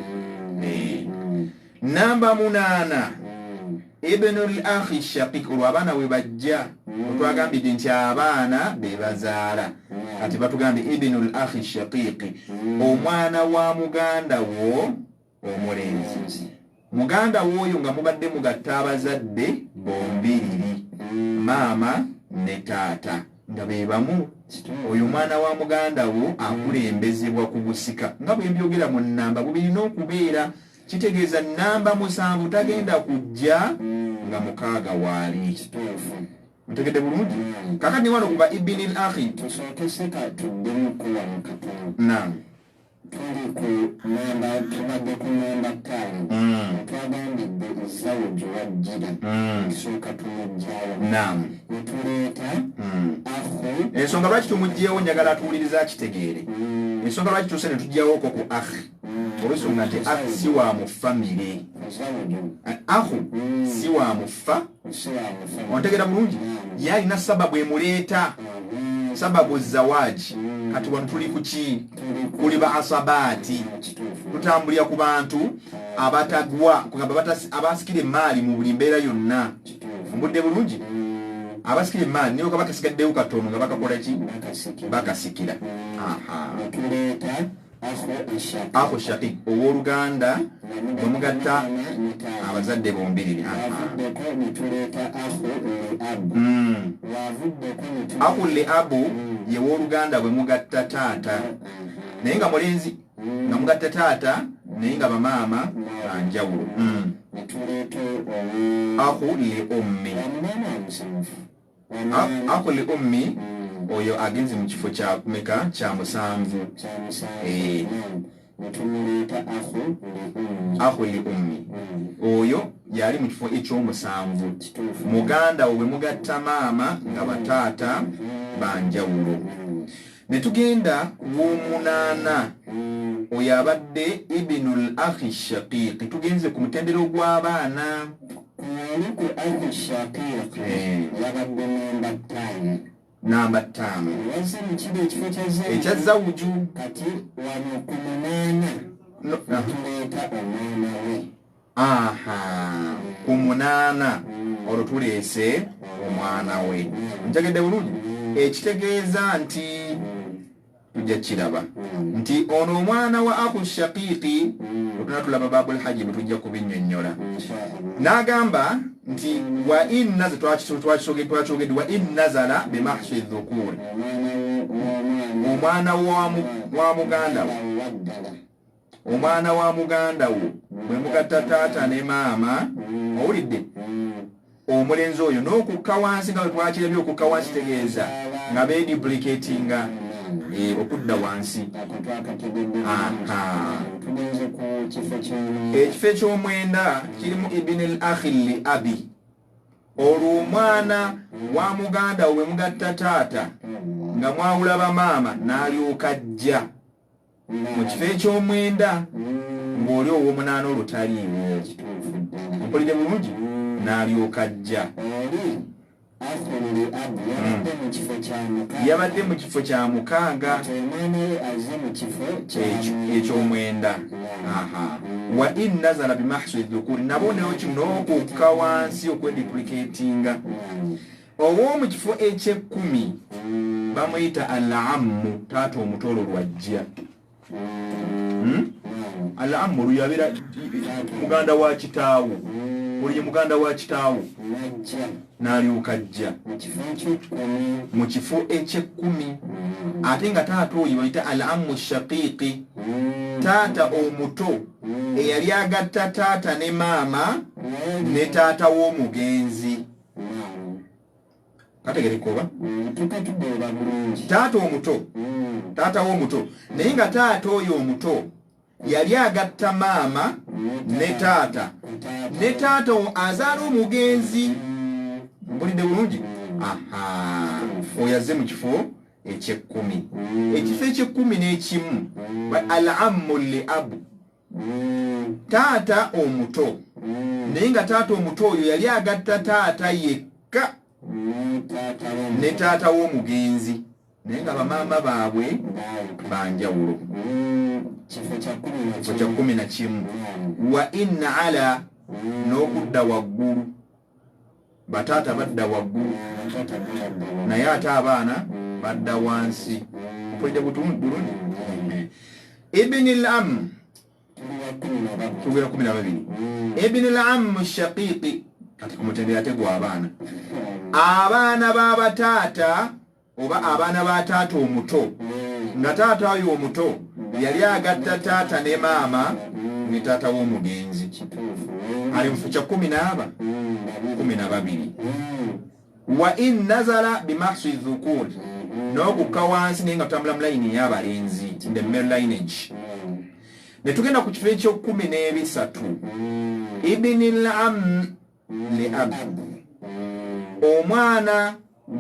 Namba 8, ibnul akhi shaqiq. Olwo abaana we bajja, otwagambidde nti abaana be bazaala, kati batugambye ibnul akhi shaqiqi, omwana wa muganda wo omulenzi, muganda w'oyo nga mubadde mugatta abazadde bombiriri, maama ne taata nga be bamu. Oyo omwana wa muganda wo akulembezebwa ku busika nga bwe mbyogera mu nnamba bubirina okubeera. Kitegeeza namba 7 tagenda kujja nga 6 waali. Ntegedde bulungi? Kakati wano kuba ibini l akhi. Tusooke seka tuddemuko wano katono. Naam. Tuli ku namba, tubadde ku namba 5. Twagambidde zawuju wajjira, tusooka tumugjawo. Naam. Netuleeta akhu. Ensonga lwaki tumugjewo, njagala atuwuliriza akitegeere. Ensonga lwaki tuuse ne tuggyawoko ku akhi, olwensonga nti akhi si wa mu famire. Zawuju. Akhu si wa mu fa ontegera bulungi? Ye alina sababu emuleeta, sababu zawaji. Kati wano tuli ku ki? Kuli ba asabaati, tutambulira ku bantu abatagwa, kugamba abasikira emaali mu buli mbeera yonna. Mbudde bulungi? Abasikira emaali niyo kaba kasigaddewo katono nga bakakola ki? Bakasikira. Aha. Netuleeta akhu ashaqi. Akhu shaqiq, owooluganda bwe mugatta abazadde bombiriri. Aha. Wavuddeko netuleeta akhu li abu. Wavuddeko. Akhu li abu ye wooluganda bwe mugatta taata naye nga mulenzi, nga mugatta taata naye nga bamaama banjawulo. Netuleeta akhu li ummi. Omunaana, 7. Akhu li ummi oyo agenze mu kifo kya kumeka? Kya 7. Netumuleeta akhu li ummi. Akhu li ummi oyo yali mu kifo ekyomusanvu, muganda wo bwe mugatta maama nga bataata banjawulo. Ne tugenda ku w'omunaana, oyo abadde ibnul akhi shaqiqi. Tugenze ku mutendera ogw'abaana. Wali ku akhu shaqiqi. Yabadde namba 5. Namba 5. Wazze mu kiri ekifo kya zawuju. Ekya zawuju. Kati wano ku 8 No, netuleeta omwana we. Aha, ku 8 olwo tuleese omwana we. Ntegedde bulungi? Ekitegeeza nti Tujja kiraba nti ono omwana wa aku shaqiqi, otuna tulaba babul haji bwe tujja kubinnyonnyola. N'agamba nti wa in naza, twakyogedde, wa in nazala bimahsi dhukuri, omwana wa muganda wo, omwana wa muganda wo bwe mugatta taata ne maama, owulidde, omulenzi oyo n'okukka wansi nga bwe twakirabye. Okukka wansi tegeeza nga beeduplicatinga, okudda wansi. Aha. Ekifo eky'omwenda kirimu ibini l akhi li abi. Olwo omwana wa muganda we bwe mugatta taata nga mwawula bamaama, n'alyoka ajja mu kifo eky'omwenda ng'oli ow'omunaana olwo taliiwo. Mpulidde bulungi? N'alyoka ajja. Yabadde mu kifo kya mukaaga, ekyomwenda. Wa in nazala bimahsi dhukuri, nabo n'okukka wansi okweduplicatinga. Ow'omu kifo ekyekkumi bamuyita al-ammu, taata omutolo lwajja. Al-ammu olwo yabeera muganda wa kitaawo, olwo ye muganda wa kitaawo n'alyoka ajja mu kifo ekyekkumi. Ate nga taata oyo bayita al-ammu shaqiqi, taata omuto eyali agatta taata ne maama ne taata w'omugenzi. Kategereka oba taata omuto, taata w'omuto, naye nga taata oyo omuto yali agatta maama ne taata ne taata azaala omugenzi. Mpulidde bulungi? Aha, oyo azze mu kifo ekyekkumi. Ekifo ekyekkumi n'ekimu, al ammu li abu, taata omuto, naye nga taata omuto oyo yali agatta taata yekka ne taata w'omugenzi, naye nga bamaama baabwe banjawulo. Kifo kya 11. Wa in ala, n'okudda waggulu, bataata badda waggulu naye ate abaana badda wansi. Mpulidde bulungi? Ibini lam tugera 12. Ibini lam shaqiqi, kati kumutendera ate gwa abaana, abaana b'abataata oba abaana ba taata omuto, nga taata oyo omuto yali agatta taata ne maama ne taata w'omugenzi, ali mu kifo kya kumi n'aba 12. Wa in nazala bimahsi dhukur, n'okukka wansi, naye nga tutambula mu layini ey'abalenzi, the male lineage. Ne tugenda ku kifo eky'okkumi n'ebisatu, ibini lam li ab, omwana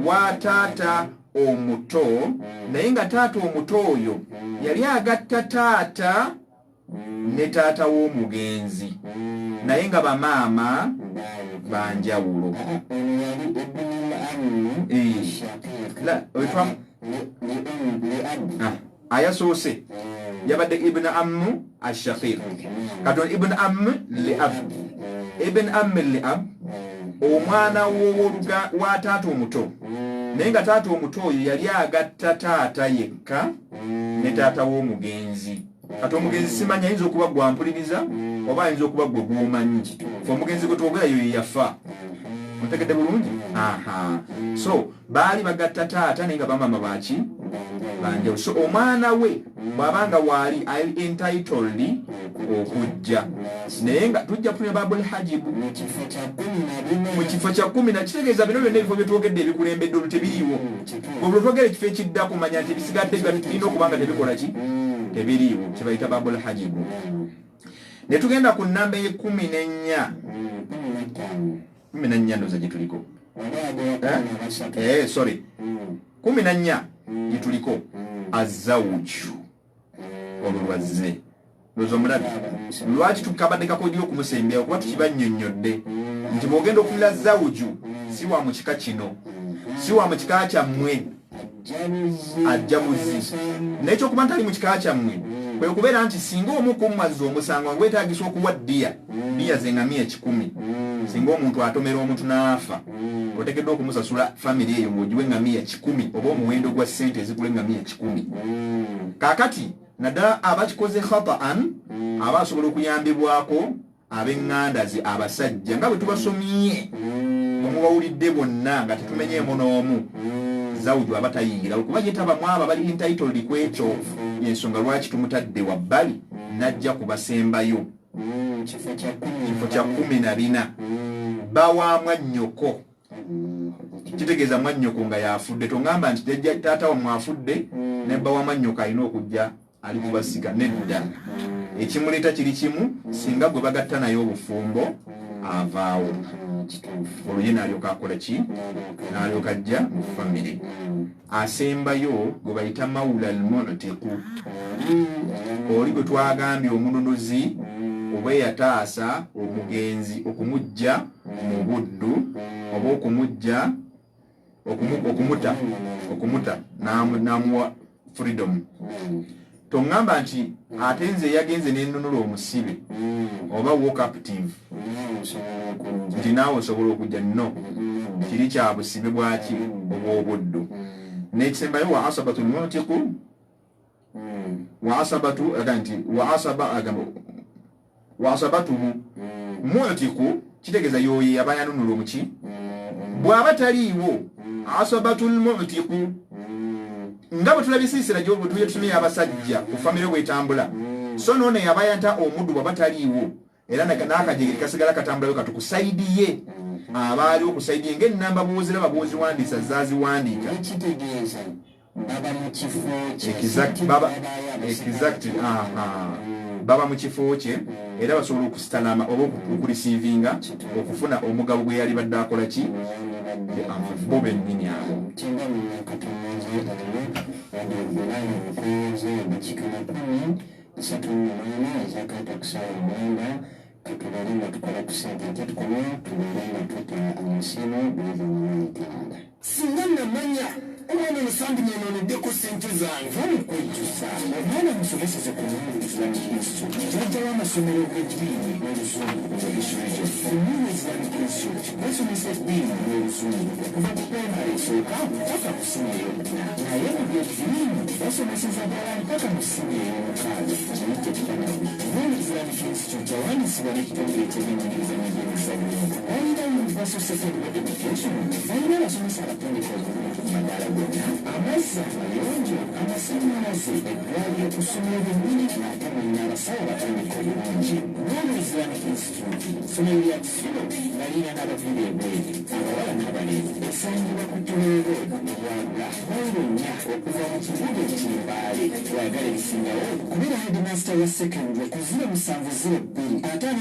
wa taata omuto, naye nga taata omuto oyo yali agatta taata ne taata w'omugenzi, naye nga bamaama banjawulo. La, ayasoose yabadde ibn ammu ashaqiq, kati ibn amm li ab, ibn amm li ab, omwana w'oluga wa taata omuto, naye nga taata omuto oyo yali agatta taata yekka ne taata w'omugenzi. Kati omugenzi simanyi, ayinza okuba gwampuliriza oba ayinza okuba gwe gwomanyi. Fe omugenzi gwe twogera yoyo yafa. Ontegedde bulungi? Aha, so baali bagatta taata naye nga bamaama baki banjawulo. So omwana we bw'aba nga waali ali entitled okujja, naye nga tujja kutumya babul hajibu mu kifo kya kumi na kitegeeza bino byonna ebifo byetwogedde ebikulembedde olwo tebiriiwo. Bwe twogera ekifo ekiddako, manya nti ebisigadde birina okuba nga tebikola ki, tebiriiwo, kyebayita babul hajibu. Ne tugenda ku nnamba ey'ekumi n'ennya, 14 ndoza gye tuliko. Sorry, 14 gye tuliko, azawuju. Olwo lwazze ndoza omulabi lwaki tukabadde kakodyo okumusembyawo, kuba tukibannyonnyodde nti bw'ogenda okulira zawuju si wa mu kika kino, si wa mu kika kyammwe, ajja buzi. N'ekyokuba nti ali mu kika kyammwe kwe kubeera nti singa omu ku mmwe azza omusango nga gwetaagisa okuwa ddiya, ddiya ze ngamiya 100. Singa omuntu atomera omuntu n'afa, Oteekeddwa okumusasula famire eyo ng'ogiwa eŋŋamiya 100 oba omuwendo gwa ssente ezigula eŋŋamiya 100. Kaakati naddala abakikoze khataan, aba asobola okuyambibwako ab'eŋŋanda ze abasajja nga bwe tubasomye, bwemubawulidde bonna nga tetumenyeemu n'omu. Zawuju aba tayingirawo kuba ye taba mwabo abali entitled ku ekyo. Yensonga lwaki tumutadde wabbali n'ajja kubasembayo. Kifo kya 14, bba wa mwannyoko. Kitegeeza mwannyoko nga yafudde. Tongamba nti jjajja taata wammwe afudde ne bba wa mwannyoko alina okujja ali kubasika. Nedda, ekimuleeta kiri kimu, singa gwe bagatta naye obufumbo avaawo, olwo ye n'alyoka akola ki? N'alyoka ajja mu famire. Asembayo gwe bayita mawula almutiku, oli gwe twagambye omununuzi oba eyataasa omugenzi okumujja mu buddu oba okumujja okumuta n'amuwa freedom. Toŋŋamba nti ate nze yagenze nenunula omusibe oba war captive nti naawe osobola okujja. No, kiri kya busibe bwaki? Obw'obuddu. N'ekisembayo wa asabatu lmutiku wa asabatu, aga nti wa asaba, agamba wa asabatuhu mutiku, kitegeeza yoyo yaba yanunula omuki. Bw'aba taliiwo, asabatu lmutiku, nga bwe tulabye siisira gye tuje tusomye abasajja ku famire bwetambula. So noono yaba yanta omuddu bw'aba taliiwo, era n'akajegere kasigala katambulayo kati ku side ye, abaaliwo ku side ye ng'ennamba bw'oziraba bw'oziwandiisa zaaziwandiika. Ekitegeeza baba mu kifo kye. Baba exactly, aha, baba mu kifo kye era basobola okusitalama oba okureceivinga, okufuna omugabo gwe yali badde akola ki, bo bennyini abo. Kyenga mu katonze eyo Radio Bilal omukoze eddakiika 38 ezakayita ku ssaawa 9. Katubeere nga tukola ku ssente ate tukome tubeere nga tuta amasimu biidhinillahi taala. Singa namanya omwana ono sandimwononeddeko ssente zange. Va mu kwejjusa, omwana musomeseze ku Nuru Islamic Institute, jjajja w'amasomero g'eddiini n'Oluzungu mu East Region. Ku Nuru Islamic Institute basomesa eddiini n'Oluzungu okuva ku primary esooka paka ku siniya eyokuna, naye mu by'eddiini basomeseza ddala mpaka mu siniya ey'omukaaga giyite Thanawi. Nuru Islamic Institute yawandiisibwa n'ekitongole eky'ebyenjigiriza n'ebyemizannyo. Balina universal secondary education, balina abasomesa abatendeke obulungi ku madaala gonna, amazzi amayonjo, amasannyalaze, eddwaliro ku ssomero lyennyini, ng'ate mulina abasawo abatendeke obulungi. Nuru Islamic Institute ssomero lya kisulo nga lirina n'abaviira ebweru, abawala n'abalenzi. Esangibwa ku Tororo Road mu Bwabula, mayiro 4 okuva mu kibuga eky'Embaale. Bw'oyagala ebisingawo, kubira headmaster wa secondary ku 0702 58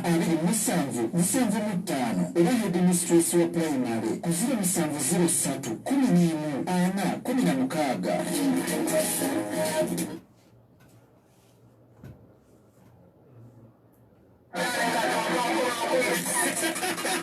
27 75 oba headmistress wa primary ku 0703 11 4 16.